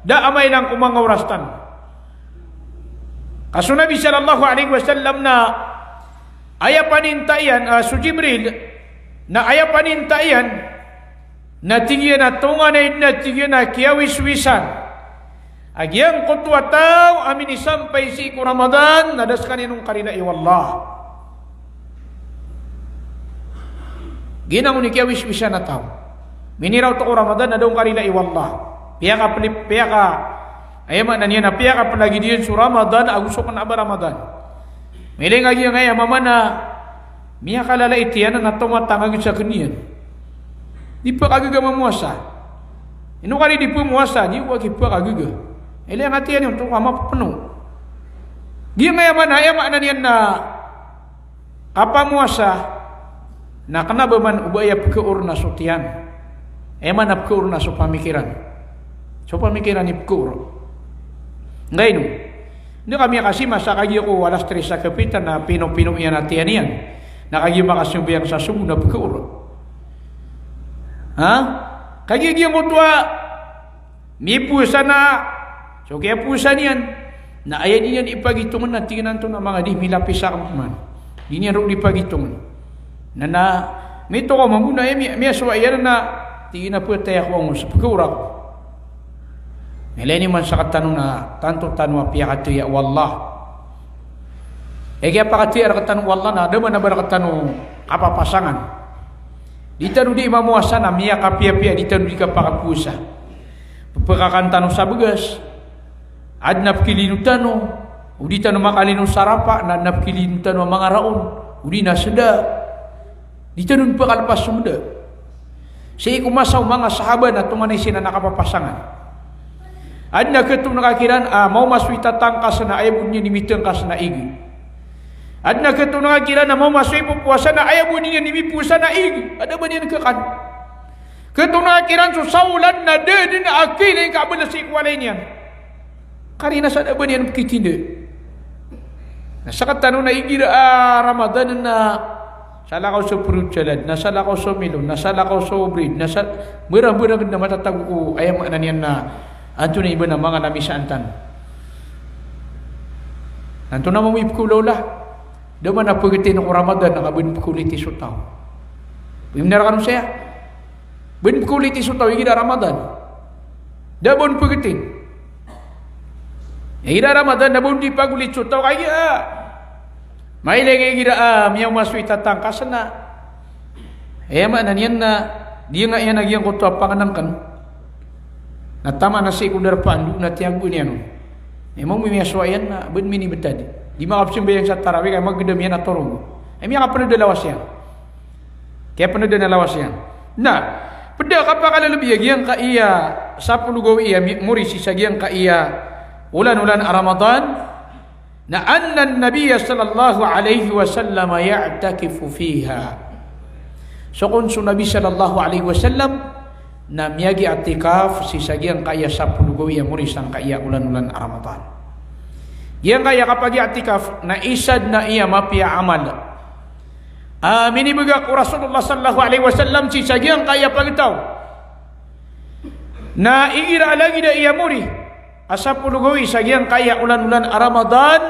Da a mailang ko manga oras tano. Ka so Nabi sallallahu alaihi wasallam na aya paninta iyan, ah, so Jibril, na aya paninta iyan, na tig iyan a tonganay dn a tig iyan a kiyawiswisan a giyangkoto a taw a minisampay sii ko Ramadan, na da skaniyan on karilai o Allah. Giyanan i kiyawiswisan a taw. Miniraot ko Ramadan na da on karilai o Allah. Piyakapeli-, piyaka, aya maana niyan na piyakapelagid iyan so Ramadan ago so kena a ba Ramadan. Miling a giyangkaya mama na miyakalalait iyan na tomatangag sa keniyan. Di pekagaga mamowasa. Ino ka di pemowasa, di oba ki pekagaga. Miling a tiyan iyan oto ka mapepeno. Giyangkaya maana, aya maana niyan na kapamowasa, na kena ba man o ba aya pekeor na so tiyan. Aya maana pekeor na so pamikiran. So pamikiran i pekeor. Nggaino. Ino kami a kasi masa kagiya ko alas tres a kapitan na pinopino iyan a tiyan iyan. Na kagiya makasambayang sa sobo na pekeor. Ha? Kagiya giyangkoto a mipowasa na, so kiyapowasa niyan, na aya di niyan ipagitongen na tig iyan antonaa manga di milapis a kempeman. Di niyan roo di pagitongen. Na, na, mitokaw mambo na aya mi-, miyasowa iyan na tig iyan a petay ako angos, pekeor ako. Ilay niyo man sekatano na tanto tano a piyakataya o Allah. Aya kiyapakataya rektano o Allah na da man a ba rektano kapapasangan. Di tano di mamowasa na miyakapiyapiya, di tano di kapakapowasa. Pepekakan tano sa begas. Aden a pekilino tano, o di tano makalino sa rapa, na aden a pekilino tano a manga raon, o di na seda. Di tano pekalepas so meda. Sii ko masa o manga sahaba na tonganay siran a kapapasangan. Aden a ketoon ka kiran a maoma so itatangkas na aya bo niyan imitengkas na ig. Aden a ketoon ka kiran a maoma so ipopowasa na aya bo niyan imipowasa na ig. A da ba niyan kekan. Ketoon ka kiran so saolan na da den a kailay ka a beles sii ko walay niyan. Karina sa da ba niyan pekitinde. Na sekatano na igira a Ramadan na salakaw so perut salad, na salakaw so melon, na salakaw so bread, na sa-, berang-berang na matatago ko aya maana niyan na antonaa i ba na manga lamisaan tano. Antonaa mambo i pekeolaola. Da man a pegetin ko Ramadan na ka ba on pekeoliti so taw. Pimnar kano saya. Ba on pekeoliti so taw igira Ramadan. Da ba on pegetin. Igira Ramadan, da ba on di pagolit so taw kagiya. Mailay ka igira, ah, miyaoma so itatangkas na. Aya maana niyan na, di nga iyan a giyangkoto a pangenengken. Na taman a sii ko darpa ando na tiyanggo niyan on. Aya mambo i miyasowa iyan na ba on minibetad. Di makapesambayang sa tarawih, kaya magedam iyan a torog. Aya miyakapened a lawas iyan. Kiyapened a lawas iyan. Na, ped a kapakalelebi a giyangkaya sapolo gawii a mi-, mori sii sa giyangkaya olan-olan a Ramadan. Na anna an-nabiyya sallallahu alaihi wasallam ya'takifu fiha. So kon so Nabi sallallahu alaihi wasallam na miyagi'tikaf sii sa giyangkaya sapolo gawii a mori sangkaya olan-olan a Ramadan. Giyangkaya kapagi'tikaf na isa den a iya mapiya a amal a minibegay ko Rasulullah sallallahu alaihi wasallam sii sa giyangkaya pagtaw. Na igira a lagid a iya mori a sapolo gawii sa giyangkaya olan-olan a Ramadan,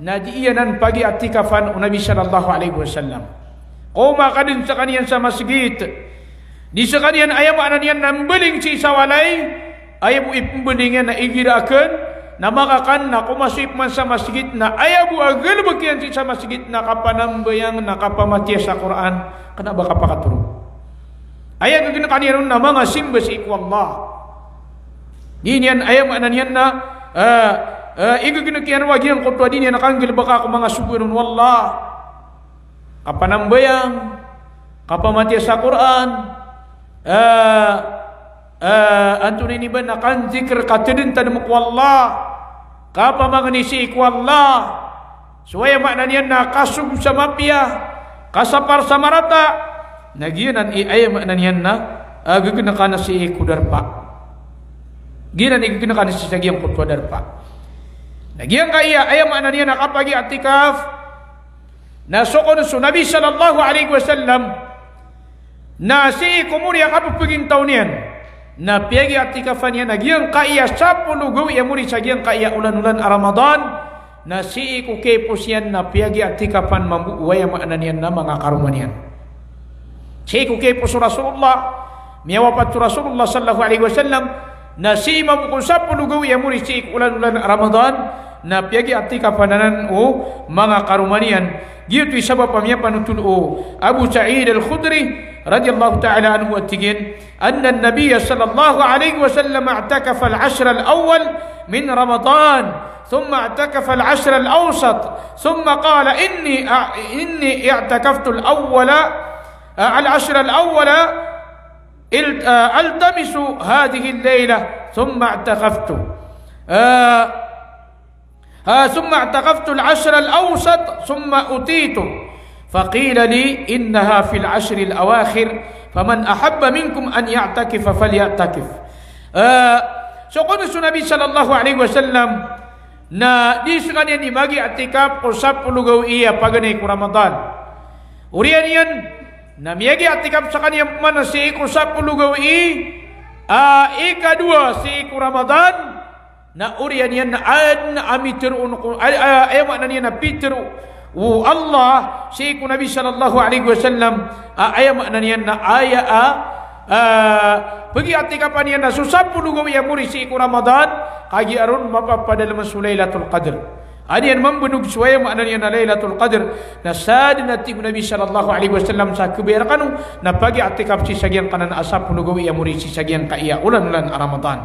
na di iyan anan pagi'tikafan o Nabi sallallahu alaihi wasallam. Ko makaden sekaniyan sa masgit, di sekaniyan aya maana niyan na mbaling sii sa walay, aya bo ipembaling iyan na igira aken na makakan na ko masipman sa masgit na aya bo a galebek iyan sii sa masgit na kapanambayang, na kapamatiya sa Qur'an, kena ba kapakatorog. Aya gegenekan iyan on na manga simba sii ko Allah. Di niyan, aya maana niyan na, eh, eh, igegenek iyan o a giyangkoto a di niyan kanggalebeka ko manga sogoan o Allah. Kapanambayang, kapamatiya sa Qur'an, eh, eh, antonaa ini ba na kanzikir, katadentadem ko Allah, kapamangeni sii ko Allah, so aya maana niyan na kasogo sa mapiya, kasapar sa marata, na giyanan i aya maana niyan na, ah, gegenekan sii ko darpa. Giyanan i gegenekan sii sa giyangkoto a darpa. Na giyangkaya, aya maana niyan na kapagi'tikaf, na so kon so Nabi sallallahu alaihi wasallam, na sii ko mori a kapepegintaw niyan, na piyagi'tikafan iyan a giyangkaya sapolo gawii a mori sa giyangkaya olan-olan a Ramadan, na sii ko kiyapos iyan na piyagi'tikafan mambo o aya maana niyan na manga karoma niyan. Sii ko kiyapos o Rasulullah, miyawapat so Rasulullah sallallahu alaihi wasallam, na sii mambo ko sapolo gawii a mori sii ko olan-olan a Ramadan, na piyagi'tikafan anan o manga karoma niyan. Giyoto i sabap a miyapanothol o Abu Sa'id Al-Khudri radiyallahu ta'ala anhu a tig iyan, anna an-Nabiyya sallallahu alayhi wa sallam i'takafa al-ashr al-awwal min Ramadan, thumma i'takafa al-ashr al-awsat, thumma qala, inni a-, inni i'takaftu al-awwala, a-, al-ashr al-awwala il-, a-, altamisu hadhihi al-layla, thumma i'takaftu. A, a, thumma i'takaftu al-ashr al-awsat, thumma utitu. Faqila li, innaha fil ashr al-awakhir, faman ahabba minkum an ya'takifa falya'takif. A, so kon so Nabi sallallahu alayhi wa sallam, na di skaniyan i mag-i'tikaf ko sapolo gawii a paganay ko Ramadan. Oriyan iyan, na miyag-i'tikaf skaniyan pman sii ko sapolo gawii a ikadowa sii ko Ramadan, na oriyan iyan na adn a mitharo on ko, a, a, aya maana niyan na pitharo o Allah sii ko Nabi sallallahu alayhi wa sallam, a, aya maana niyan na aya a, a, pag-i'tikapan iyan na so sapolo gawii a mori sii ko Ramadan, kagiya ron mapapadalm so Laylatul Qadr. Adn iyan mambanog so aya maana niyan na Laylatul Qadr, na sadn a tig o Nabi sallallahu alayhi wa sallam sa khabaya rkano, na pag-i'tikaf sii sa giyangkanan a sapolo gawii a mori sii sa giyangkaya olan-olan a Ramadan.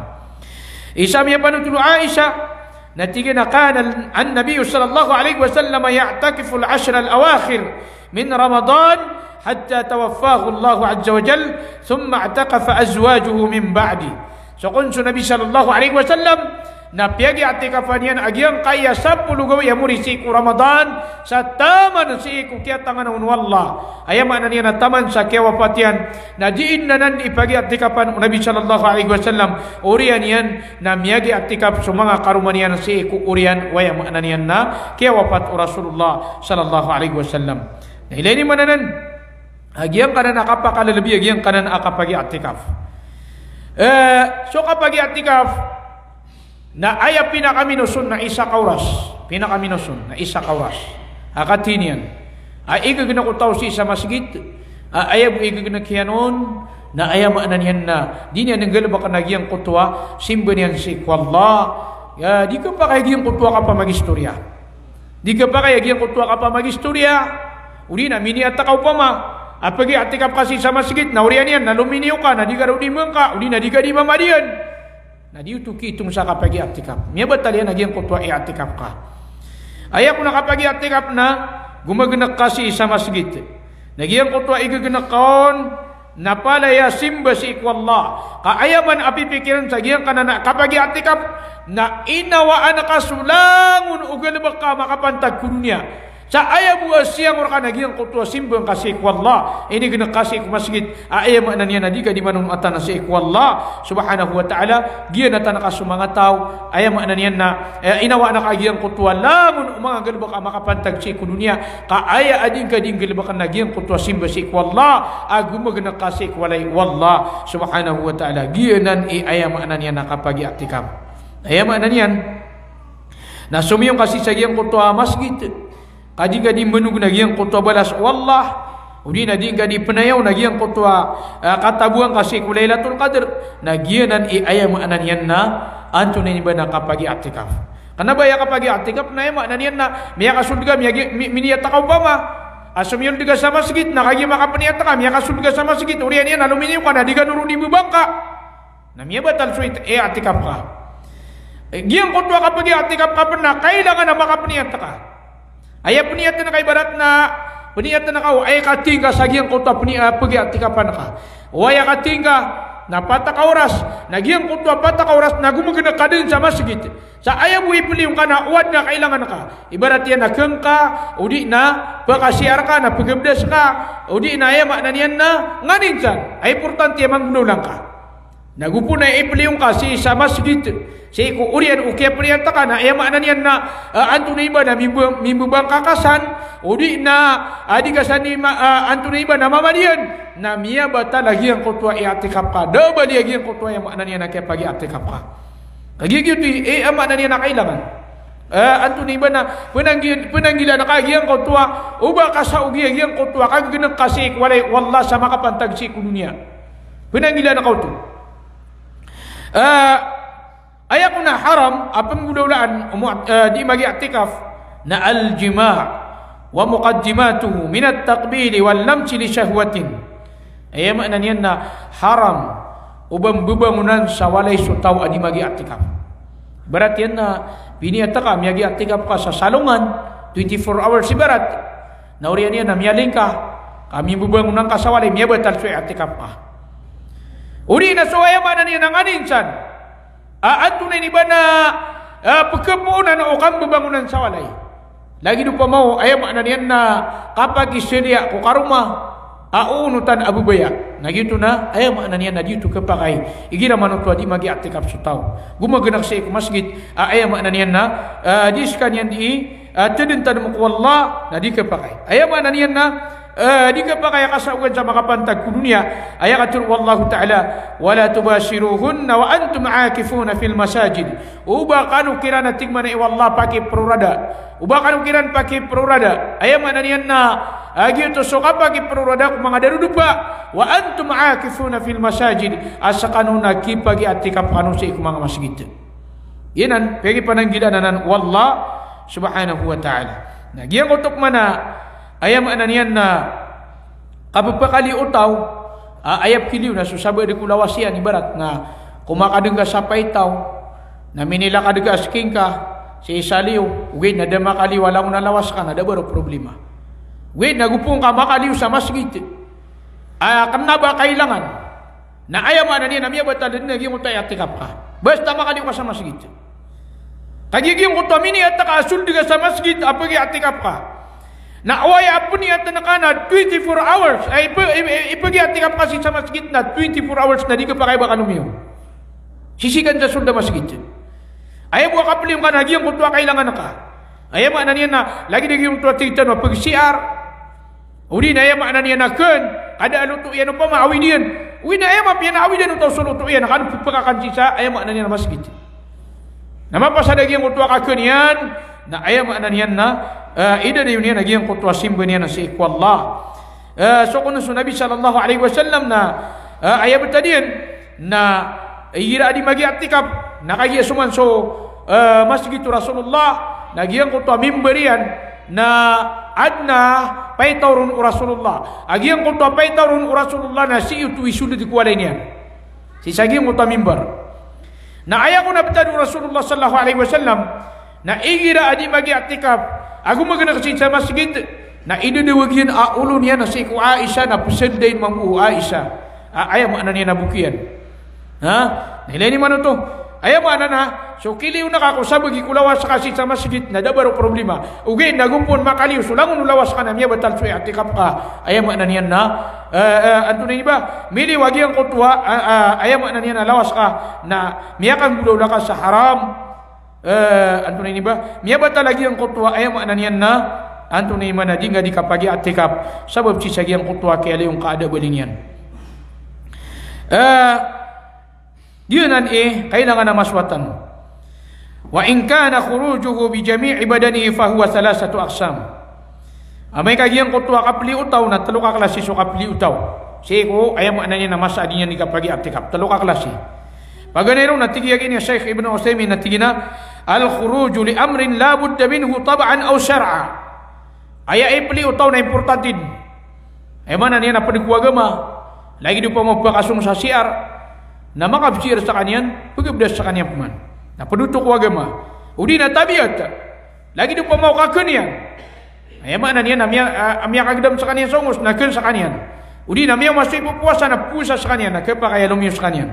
Isa a miyapanothol o Aisha, na tig iyan a kana an-Nabiyyu sallallahu alayhi wa sallam ya'takifu al-ashr al-awakhir min Ramadan hatta tawaffahu Allahu azza wa jal, thumma i'takafa azwajuhu min ba'di. So kon so Nabi sallallahu alayhi wa sallam, na piyag-i'tikafan iyan a giyangkaya sapolo gawii a mori sii ko Ramadan, sa taman sii ko kiyatangan on o Allah. Aya maana niyan na taman sa kiyawapat iyan, na di nan ipag-i'tikafan o Nabi sallallahu alayhi wa sallam, oriyan iyan, na miyag-i'tikaf so manga karoma niyan sii ko oriyan o aya maana niyan na kiyawapat o Rasulullah sallallahu alayhi wa sallam. Na ilay niyo man anan a giyangkanan a kapakalalabi a giyangkanan a kapag-i'tikaf. E, so kapag-i'tikaf na aya pinakaminoson na isa ka oras. Pinakaminoson na isa ka oras. A katii niyan a igagnk o taw sii sa masgit, a, aya bo igagnk iyan on, na aya maana niyan na di niyan nggalbkn a giyangkoto a simba niyan sii ko Allah. Ya, di kapakay a giyangkoto a kapamagistoriya. Di kapakay a giyangkoto a kapamagistoriya. Odi na miniyat ka opama a pag-i'tikaf ka sii sa masgit, na oriyan iyan na lominiyo ka, na di ka ron di mangka, odi na di ka di mamadiyan. Na di oto kiitong sa kapag-i'tikaf. Miyabatal iyan a giyangkoto a i'tikaf ka. Aya kon a kapag-i'tikaf na gomagnk ka sii sa masgit. Na giyangkoto a igagnk ka on na palaya simba sii ko Allah. Ka aya man a pipikiran sa giyangkanan a kapag-i'tikaf, na inawaan ka so langon o galbk ka a makapantag ko doniya. Sa aya bo a siyang rka na giyangkoto a simba ngka sii ko Allah, inignk ka sii ko masgit, a aya maana niyan na di ka di manonotana sii ko Allah subhanahu wa ta'ala, giyanatan ka so manga taw, aya maana niyan na, e, inawaan ka a giyangkoto a langon o manga galbk a makapantag sii ko doniya, ka aya a di ngka di nggalbkn a giyangkoto a simba sii ko Allah, a gomagnk ka sii ko walay o Allah subhanahu wa ta'ala. Giyanan i aya maana niyan na kapag-i'tikaf. Aya maana niyan na somiyong ka sii sa giyangkoto a masgit, ka di ka di mbanog na giyangkoto a balas o Allah, odi na di ngka di pnayaw na giyangkoto a, a, kataboan ka sii ko Laylatul Qadr, na giyanan i aya maana niyan na antonaa i ba na kapag-i'tikaf. Kna ba aya kapag-i'tikaf na aya maana niyan na miyakasold ka, miyagi-, mi-, miniyat ka opama a somiyold ka sa masgit, na kagiya makapniyat ka, miyakasold ka sa masgit, oriyan iyan na lominiyo ka na di ka ron di mbabangka. Na miyabatal so it-, i'tikaf ka. E, giyangkoto a kapag-i'tikaf ka pn na kailangan a makapniyat ka. Aya pniyatn ka ibarat na pniyatn ka o aya katii ngka sa giyangkoto a pni-, a, pag-i'tikafan ka. O aya katii ngka na pat ka oras, na giyangkoto a pat ka oras na gomagnk ka dn sa masgit. Sa aya bo i pliyo ngka na o adn a kailangan ka. Ibarat iyan na kangka, odi na pkasiyar ka, na pgabdas ka, odi na aya maana niyan na nganin san. Aya importante a manggolawla ngka. Na go pn a ipliyo ngka sii sa masgit, sii ko oriyan o kiyapniyat ka na, aya maana niyan na, a, antonaa i ba na mimb-, mimbabangka ka san, odi na, a, di ka san i ma-, a, antonaa i ba na mamadiyan, na miyabatal a giyangkoto a i'tikaf ka. Da a bali a giyangkoto a aya maana niyan na kiyapag-i'tikaf ka. Kagiya giyoto i, e, aya maana niyan na kailangan. E, antonaa i ba na pnanggi-, pnanggilaan ka a giyangkoto a, o ba ka sa ogi a giyangkoto a kaggnk ka sii ko walay o Allah sa makapantag sii ko doniya. Pnanggilaan ka oto. E, aya kon a haram a pnggolawlaan o mo-, e, di mag-i'tikaf na al-jima'. Wa muqaddimatuhu minat taqbili wal lamsi li shahwatin. Aya maana niyan na haram o ba mbabangonan sa walay so taw a di mag-i'tikaf. Ibarat iyan na piniyat ka, miyag-i'tikaf ka sa salongan, twenty-four hours ibarat. Na oriyan iyan na miyalingka, ka mimbabangonan ka sa walay, miyabatal so i'tikaf ka. Odi na so aya maana niyan na nganin san a, antonaa ini ba na, a, pkapoonan o kambabangonan sa walay. Lagid opama o, aya maana niyan na kapakisaliya ko karoma a oonotan a babaya. Na giyoto na, aya maana niyan na di oto khapakay igira man oto a di mag-i'tikaf so taw. Go maganaka sii ko masgit a, aya maana niyan na, a, di skaniyan di, a, tadntadm ko Allah, na di khapakay. Aya maana niyan na, a, di khapakay a kasaogan sa makapantag ko doniya. Aya katharo o Allahu Ta'ala, "Wa la tubashiruhunna wa antum akifuna fil masajid." O ba kano kiran, a tig mambo o Allah, pakiprorada. O ba kano kiran pakiprorada. Aya maana niyan na, a, giyoto so kapakiprorada ko manga darodopa. Wa antum akifuna fil masajid. A skano na khipag-i'tikaf kano sii ko manga masgit. Giyanan, pakipananggilaan anan o Allah subhanahu wa ta'ala. Na giyangkoto pman a, aya maana niyan na kapphakaliyo o taw a, aya pkiliyo na so sabaad ko lawas iyan, ibarat na komakadng ka sa paitaw, na minilakad ka a sking ka sii sa liyo, ogaid na da makaliyo a langon a lawas ka, na da ba ron problema. Ogaid na go pn ka makaliyo sa masgit a kna ba kailangan, na aya maana niyan na miyabatal dn a giyangkoto a i'tikaf ka. Basta makaliyo ka sa masgit. Kagiya giyangkoto a miniyat ka a sold ka sa masgit a pag-i'tikaf ka. Na oway a pniyat ka na twenty-four hours, ay, ipag-, i-, i-, ipag-i'tikaf ka sii sa masgit na twenty-four hours na di khapakay ba kano miyo. Sii skaniyan sa sold a masgit. Aya bo a kapliyo ngka na giyangkoto a kailangan ka. Aya maana niyan na, lagid a giyangkoto a tig tano a pag-C R. Odi na aya maana niyan na kn, kada a loto iyan opama, awid iyan. Odi na aya mapiya na awidan o taw so loto iyan, na kano pphakakan sii sa, aya maana niyan na masgit. Na mapasad a giyangkoto a kakn iyan, na aya maana niyan na, eh, idadayon iyan a giyangkoto a simba niyan a sii ko Allah. Eh, so kon so Nabi sallallahu alaihi wasallam na, eh, aya btad iyan, na igira a di mag-i'tikaf, na kagiya so man so, eh, masgit o Rasulullah, na giyangkoto a mimbar iyan, na adn a paitaw ron o Rasulullah. A giyangkoto a paitaw ron o Rasulullah na sii oto isold ko walay niyan. Sii sa giyangkoto a mimbar. Na aya kon a btad o Rasulullah sallallahu alaihi wasallam, na igira a di mag-i'tikaf, ago maganaka sii sa masgit, na idadawag iyan a olo niyan a sii ko Aisha, na pzaldain mambo o Aisha. A, aya maana niyan na bokiyan. Ha? Na ilay niyo man oto. Aya maana na, so kiliyo na ka ko sabagi ko lawas ka sii sa masgit, na da ba ron problema. Ogaid na go pn makaliyo so langon o lawas ka na miyabatal so i'tikaf ka. Aya maana niyan na, eh, eh, antonaa ini ba? Miliyo a giyangkoto a, a, a, aya maana niyan na lawas ka na miyakanggolawla ka sa haram. Eh, antonaa ini ba? Miyabatal a giyangkoto a, aya maana niyan na, antonaa ini ba na di ngka di kapag-i'tikaf. Sabap sii sa giyangkoto a kiyaliyo ngka a da a bali niyan. Eh, Giyanan i kailangan a masowa tano. Wa in kana khurujuhu bi jami'i badanihi fa huwa thalathatu aqsam. Amay ka giyangkoto a kapliyo o taw na tlo ka klasi so kapliyo o taw. Sii ko, aya maana niyan na masa a di niyan di kapag-i'tikaf. Tlo ka klasi. Paganay ron na tig iyan a Shaykh Ibn Uthaymin na tig iyan a, "Al-khuruju li amrin la budda minhu tab'an aw shar'a." Aya ipliyo o taw na importante dn. Aya maana niyan na pd ko agama. Lagid opama o pkasong sa C R. Na makab-C R skaniyan, pgabdas skaniyan pman. Na pd oto ko agama. Odi na tabiat. Lagid opama o kakn iyan. Aya maana niyan na miya-, a, miyakagdam skaniyan sa ongos, na kn skaniyan. Odi na miyaoma so ipopowasa, na powasa skaniyan, na khapakay a lomiyo skaniyan.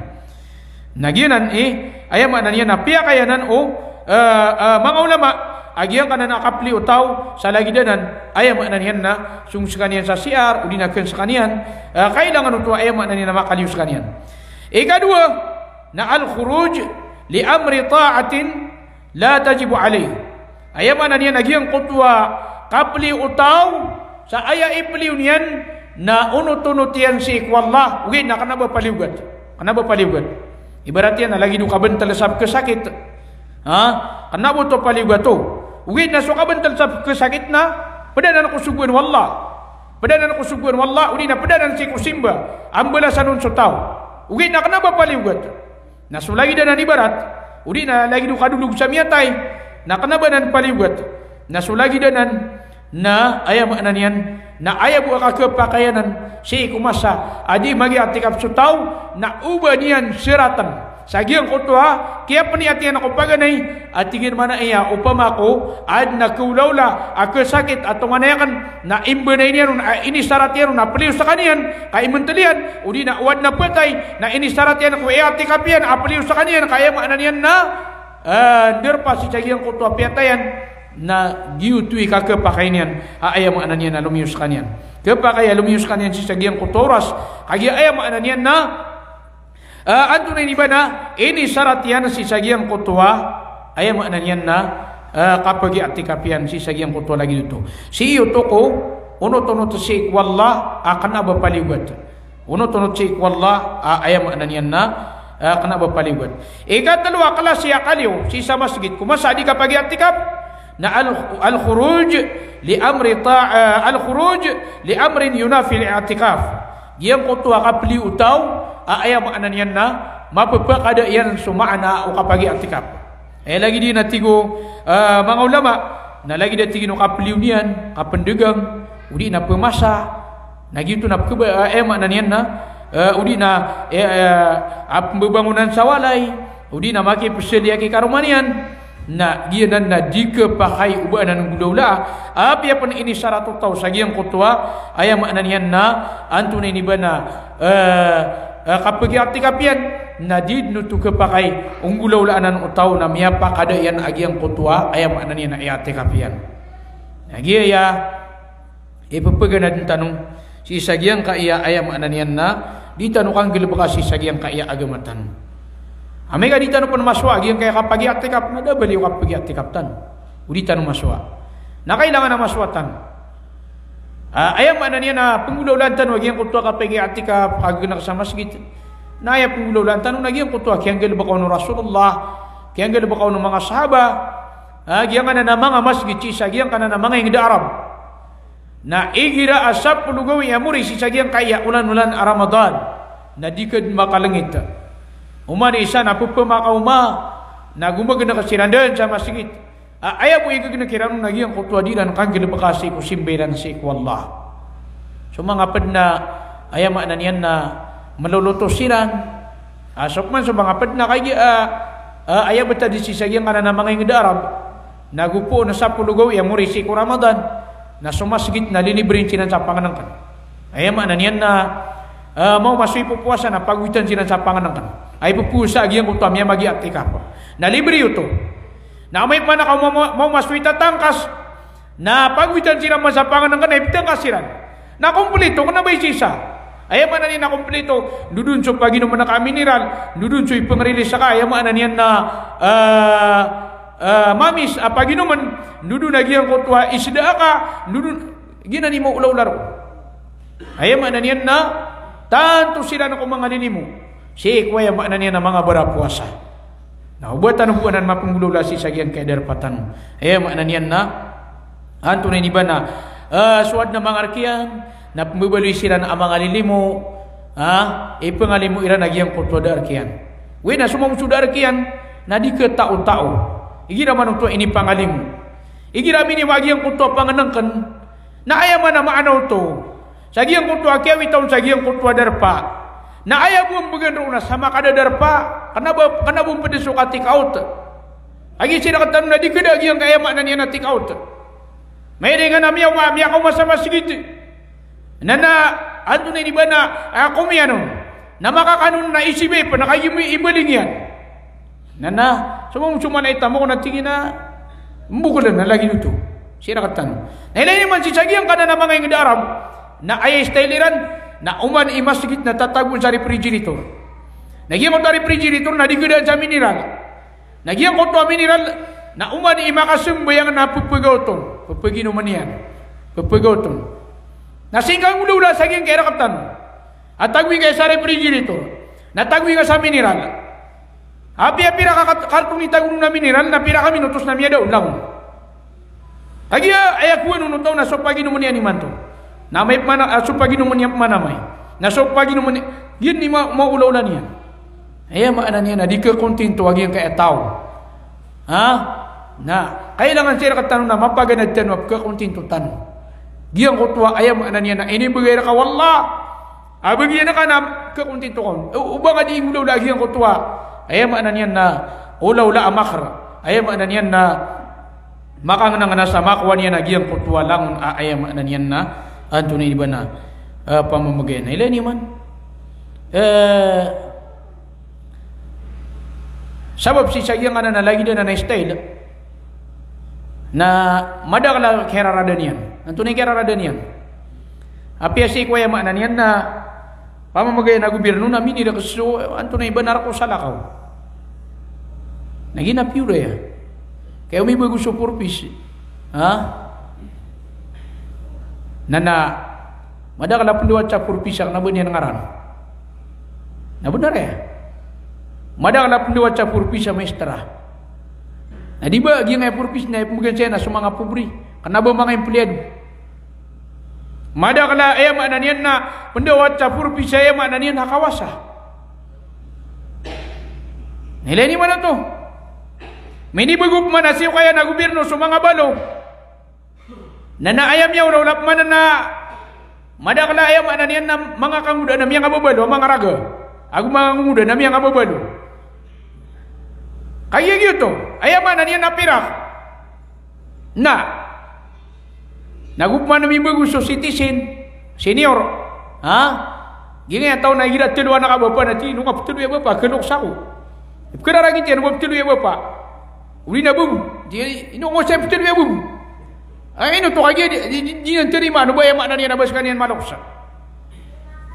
Na giyanan i, aya maana niyan na piyakay anan o, eh, eh, manga ulama, a giyangkanan a kapliyo o taw sa lagid anan, aya maana niyan na song skaniyan sa C R, odi na kn skaniyan, eh, kailangan oto a aya maana niyan na makaliyo skaniyan. Ikadowa, na al-khuruj li amri ta'atin la tajibu alayh. Aya maana niyan na giyangkoto a kapliyo o taw sa aya ipliyo niyan na onot-onot iyan sii ko Allah, ogaid na kna ba paliyogat. Kna ba paliyogat. Ibarat iyan na lagid o kabntl sa pkhasakit. Ha? Kna ba oto paliyogat oto. Ogaid na so kabntl sa pkhasakit na pd anan ko sogoan o Allah. Pd anan ko sogoan o Allah, odi na pd anan sii ko simba. Ambalasan on so taw. Ogaid na kna ba paliyogat. Na so lagid anan ibarat, odi na lagid o kadolog sa miyatay, na kna ba nan paliyogat. Na so lagid anan, Na aya maana niyan na aya bo a kakepakayanan sii ko masa a di mag-i'tikaf so taw na oba niyan seraten sa giyangkoto a kiyapniyat iyan ko paganay a tig iyan man a aya opama ko aden a kaolaola a kasakit a tonganay aken na imbanay niyan on a inisarat iyan on a peliyo sekaniyan ka imentel iyan, odi na o aden a patay na inisarat iyan ko i'tikaf iyan a peliyo sekaniyan ka aya maana niyan na, eh, nderpa sii sa giyangkoto a piyatayan, na giyoto i kakepakay niyan a aya maana niyan na lomiyo sekaniyan. Kepakay a lomiyo sekaniyan sii sa giyangkoto a oras. Kagiya aya maana niyan na, eh, antonaa ini ba na inisarat iyan sii sa giyangkoto a, aya maana niyan na, eh, kapag-i'tikaf iyan sii sa giyangkoto a lagid oto. Sii oto ko onot-onot sii ko Allah a kena ba paliyogat. Onot-onot sii ko Allah a aya maana niyan na, ah, kena ba paliyogat. Ikatelo a klasi a kaliyo sii sa masgit ko masa a di kapag-i'tikaf na al-, al-khuruj li amri ta-, ah, al-khuruj li amrin yunafi al-i'tikaf. Giyangkoto a kapeliyo o taw a aya maana niyan na mapepakada iyan so maana o kapag-i'tikaf. Eh, lagid iyan a tig o, eh, manga ulama, na lagid a tig iyan o kapeliyo niyan, kapendegang, odi na pemasa, na giyoto na pekeba, eh, maana niyan na, eh, odi na, eh, eh, a pembebangonan sa walay, odi na makipeseli a kikaroma niyan, na giyanan na di kepakay o ba anan nggolawlaa, apiya pen inisarat o taw sa giyangkoto a, aya maana niyan na, antonaa ini ba na, eh, eh, kapag-i'tikaf iyan, na di den oto kepakay o nggolawlaa anan o taw na miyapakada iyan a giyangkoto a, aya maana niyan na i'tikaf iyan. Na giya aya ipepeganad tano sii sa giyangkaya, aya maana niyan na di tano kanggalebeka sii sa giyangkaya agama tano. Amay ka di tano pen masowa a giyangkaya kapag-i'tikaf, na da bali o kapag-i'tikaf tano. O di tano masowa. Na kailangan a masowa tano. Ah, aya maana niyan na penggolawlaan tano a giyangkoto a kapag-i'tikaf, kagegenek sa masgit. Na aya penggolawlaan tano na giyangkoto a kiyanggalebeka on o Rasulullah, kiyanggalebeka on o manga sahaba. Ah, giyangkanan a manga masgit sii sa giyangkanan a manga inged a Arab. Na igira a sapolo gawii a mori sii sa giyangkaya olan-olan a Ramadan, na di ka den makalengit. Oman i isa na pepemakaoma, na gomagenek siran den sa masgit. A, aya bo i gegenek iran on na giyangkoto a di iran kanggalebeka sii ko simba iran sii ko Allah. So manga ped na, aya maana niyan na melolotos siran. A, so pman so manga ped na kagiya, a, a, aya betad sii sa giyangkanan a manga inged a Arab na gopoon a sapolo gawii a mori sii ko Ramadan, na so masgit na lilibren siran sa pangenengken. Aya maana niyan na, a, maoma so ipopowasa na pagowitan siran sa pangenengken. Ay popowasa a giyangkoto a miyamag-i'tikaf. Na libre oto. Na amay pman a kaoma, maoma so itatangkas, na pagowitan siran man sa pangenengken na ipetangkas siran. Na komplito, kena ba i sii sa. Aya maana niyan na komplito, ndodon so paginomen ka a mineral, ndodon so ipengerilis ka, aya maana niyan na, eh, eh, mamis a paginomen, ndodon a giyangkoto a isda ka, ndodon, giyanan i maolaola roo. Aya maana niyan na tanto siran ko mangalilimo sii ko, aya maana niyan na manga barapowasa. Na oba tano bo anan mapenggolawlaa sii sa giyangkaya darpa tano. Aya maana niyan na antonaa ini ba na, eh, so aden a manga rekiyan na pembebaloy siran a mangalilimo, a, ipengalimo iran a giyangkoto a da a rekiyan. Oway, na so mambo so da a rekiyan na di ketaotao. Igira man oto a inipangalimo, igira minima a giyangkoto a pangenengken, na aya man a maana oto sa giyangkoto a kiyawitan on sa giyangkoto a darpa. Na aya bo a mbegan roo na sa makada darpa, kena ba, kena bo mped so ka-take out. Kagiya sii rektano na di keda a giyangkaya maana niyan na take out. Mairingan a miya-, miyakaoma sa masgit. Na, na antonaa ini ba na, a, komiyan on. Na makakanon na isibay pen na kagiya imbaling iyan. Na, na, so mambo so mala i tamok na tig iyan a mbokelen na lagid oto. Sii rektano. Na ilay niyo man sii sa giyangkanan a manga inged a Arab, na aya i style iran, na oman i masgit na tatagoon sa refrigerator. Na giyangkoto a refrigerator na di kedaan sa mineral. Na giyangkoto a mineral, na oman i makasambayang na pepegaot on, pepeginomen iyan. Pepegaot on. Na sii ka nggolawlaa sa giyangkaya rektano a tagoin ka sa refrigerator, na tagoin ka sa mineral. Apiya pira ka kat-, karton i tagoon on a mineral, na pira ka minutos na miyada on langon. Kagiya aya kowan on o taw na so paginomen iyan imanto. Na amay pman a, ah, so paginomen iyan pman amay. Na so paginomen iyan, giyanan i ma-, maolaola niyan. Aya maana niyan na di kekontento a giyangkaya taw. Ha? Na Kailangan sii rktano na mapaganad tano a pkhakontinto tano giyangkoto a aya maana niyan na inibgay rka o Allah a bagian ka na pkhakontinto ka on. O, o ba nga di ngolawla giyangkoto a aya maana niyan na olawla a makr, aya maana niyan na makangnangna sa makowa niyan a giyangkoto a langon a aya maana niyan na antonaa i ba na, eh, pamamagayan. Ilay niyo man. Eh, sabap sii sa giyangkanan a lagid anan a style na madakl a kiyararada niyan. Antonaa i kiyararada niyan? Apiya sii ko aya maana niyan na pamamagayan a gobirno na miniraks so antonaa i ba na rk o salakaw. Na giya na piyor aya. Kaya omibago so purpose. Ha? Na, na madakl a pndawat sa purpose a kna ba niyan ngaran. Na bnar aya. Madakl a pndawat sa purpose a maestra. Na di ba giyangkaya purpose na ipmbgan saya na so manga pobri, kna ba manga empleyado. Madakl a aya maana niyan na pndawat sa purpose a aya maana niyan na kawasa. Ilay niyo man oto. Minibago pman a sii ko kaya na gobirno so manga balo. Na, na aya miyaolawla pman na madakl a aya maana niyan na manga kangodaan a miyangababalo a manga raga ago manga ngongodaan a miyangababalo. Kagiya giyoto, aya maana niyan na pirak. Na, nago pman mibago so citizen, senior. Ha? Giyangkaya taw na igira tlo anak a bapa na tig iyan, "Ino nga ptlo iya bapa, kaloks ako." Ipkhararangit iyan o ba ptlo iya bapa. Odi na babo. Di, ino nga saya ptlo iya babo. Ay, ino oto kagiya di, di, di, di niyan tarimaan o ba aya maana niyan na ba skaniyan maloks.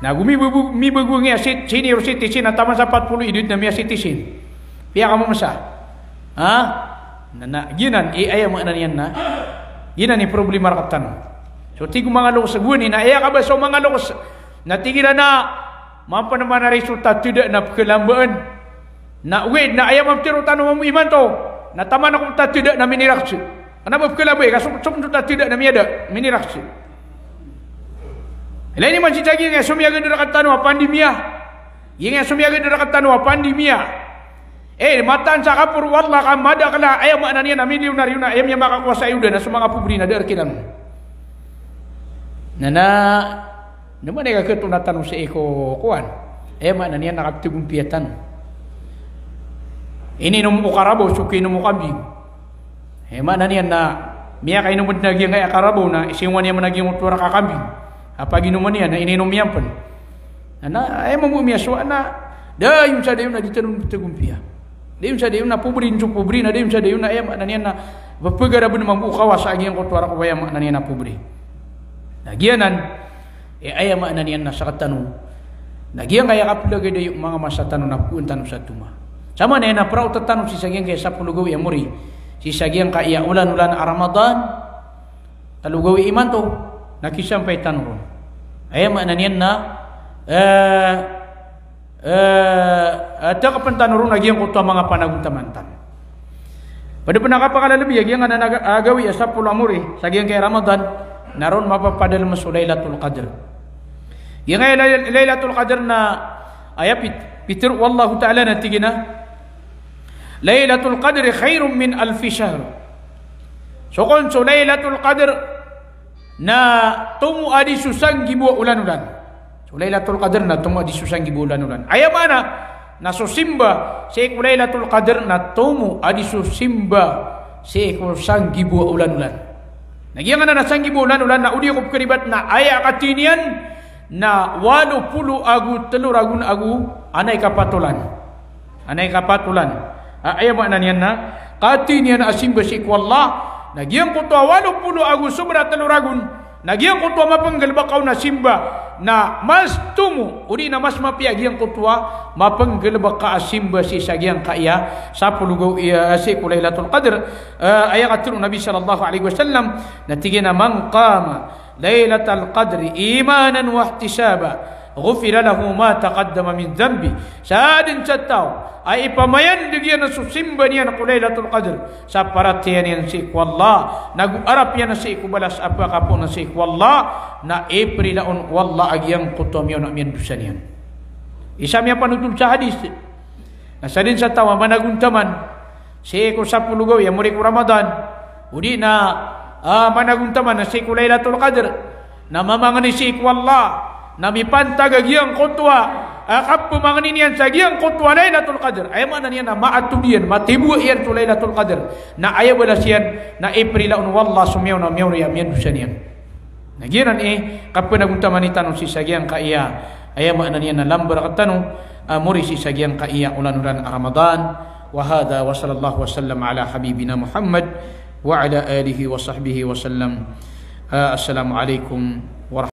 Na go mibago, mibago giya si, senior citizen a taman sa pat polo i dn na miya-citizen. Piya ka mamasa? Ha? Na, na, giyanan i aya maana niyan na, giyanan i problema rktano. So tig o manga loks a gowani na aya kabasa o manga loks na tig iran a mapn man a riso tatda na pkhalambaan. Na ogaid na aya maptharo tano mambo imanto na taman ako tatda na miniraks. Kna ba pkhalambaan ka so, so, so tatda na miyada, miniraks. Ilay niyo man sii sa giyangkaya somiyagad rktano a pandemiya. Giyangkaya somiyagad rktano a pandemiya. Eh, mataan sa kaporo o Allah ka madakl a aya maana niyan a milyonaryo na aya miyamakakowa sa iyoda na so manga pobri na da rk iran. Na, na, na maana i kakhatonaa tano sii ko kowan. Aya maana niyan na kapthagompiya tano. Ininom o karabaw so kiinom o kambing. Aya maana niyan na miyakainom dn a giyangkaya karabaw na isingowan iyan man a giyangkoto a rk a kambing. A paginoman iyan na ininom iyan pn. Na, na, aya mambo miyasowa na dayon sa dayon na di tano pthagompiya. Dayon sa dayon na pobri so pobri na dayon sa dayon na aya maana niyan na pphagaraban mambo o kawasa a giyangkoto a rk o aya maana niyan na pobri. Na giyanan, eh, aya maana niyan na sktano na giyangkaya kaplagad aya o manga masa tano na phoon tano sa toma. Sa maana niyan na praot tano sii sa giyangkaya sapolo gawii a mori, sii sa giyangkaya olan-olan a Ramadan, tlo gawii imanto, na kisampay tano ron. Aya maana niyan na, eh, eh, eh, takpn tano ron a giyangkoto a manga panagontaman tano. Pd pn a kapakalabi a giyangkanan a ga-, a gawii a sapolo a mori sa giyangkaya Ramadan, na ron mapapadalm so Lailatul Qadr. Giyangkaya Lay-, Lailatul Qadr na aya pit-, pitharo o Allahu Ta'ala na tig iyan a, "Lailatul Qadri khairun min alfi shahr." So kon so Lailatul Qadr na tomo a di so sanggibo a olan-olan. So Lailatul Qadr na tomo a di so sanggibo a olan-olan. Aya maana na so simba sii ko Lailatul Qadr na tomo a di so simba sii ko sanggibo a olan-olan. Na giyangkanan a sanggibo a olan-olan na o di ko pkharibat na aya katii niyan na walo polo ago tlo ragon ago anay ka pat olan. Anay ka pat olan. A, aya maana niyan na katii niyan a simba sii ko Allah na giyangkoto a walo polo ago sobra tlo ragon, na giyangkoto a mapnggalbka on a simba na mas tomo, odi na mas mapiya giyangkoto a mapnggalbka a simba sii sa giyangkaya sapolo gawii, eh, sii ko Lailatul Qadr. Eh, aya katharo o Nabi sallallahu alaihi wasallam na tig iyan a, "Man qama Lailatal Qadri imanan wa ihtisaban, ghufira lahu ma taqaddama min dhanbi." Sadn sa taw a ipamayandag iyan so simba niyan ko Lailatul Qadr sa paratiyaya niyan sii ko Allah, nago arap iyan sii ko balas a pkhapoon sii ko Allah, na iprila on o Allah a giyangkoto a miyaona a miyandosa niyan. Isa miyapanotol sa hadis na sadn sa taw a managontaman sii ko sapolo gawii a mori ko Ramadan, Odi na, ah, managontaman sii ko Lailatul Qadr, na mamangni sii ko Allah, na mipantag a giyangkoto a, ah, kapemangnin iyan sa giyangkoto a Lailatul Qadr. Aya maana niyan na maatod iyan, matibo iyan so Lailatul Qadr. Na aya balas iyan na iprila on o Allah so miyaona, miyaona a miyandosa niyan. Na giyanan i kapenagontaman tano sii sa giyangkaya, aya maana niyan na lambar tano, ah, mori sii sa giyangkaya olan-olan a Ramadan. Wa hadha wa sallallahu wa sallam ala habibina Muhammad wa ala alihi wa sahbihi wa sallam. Ah, assalamu alaikum warahmatullahi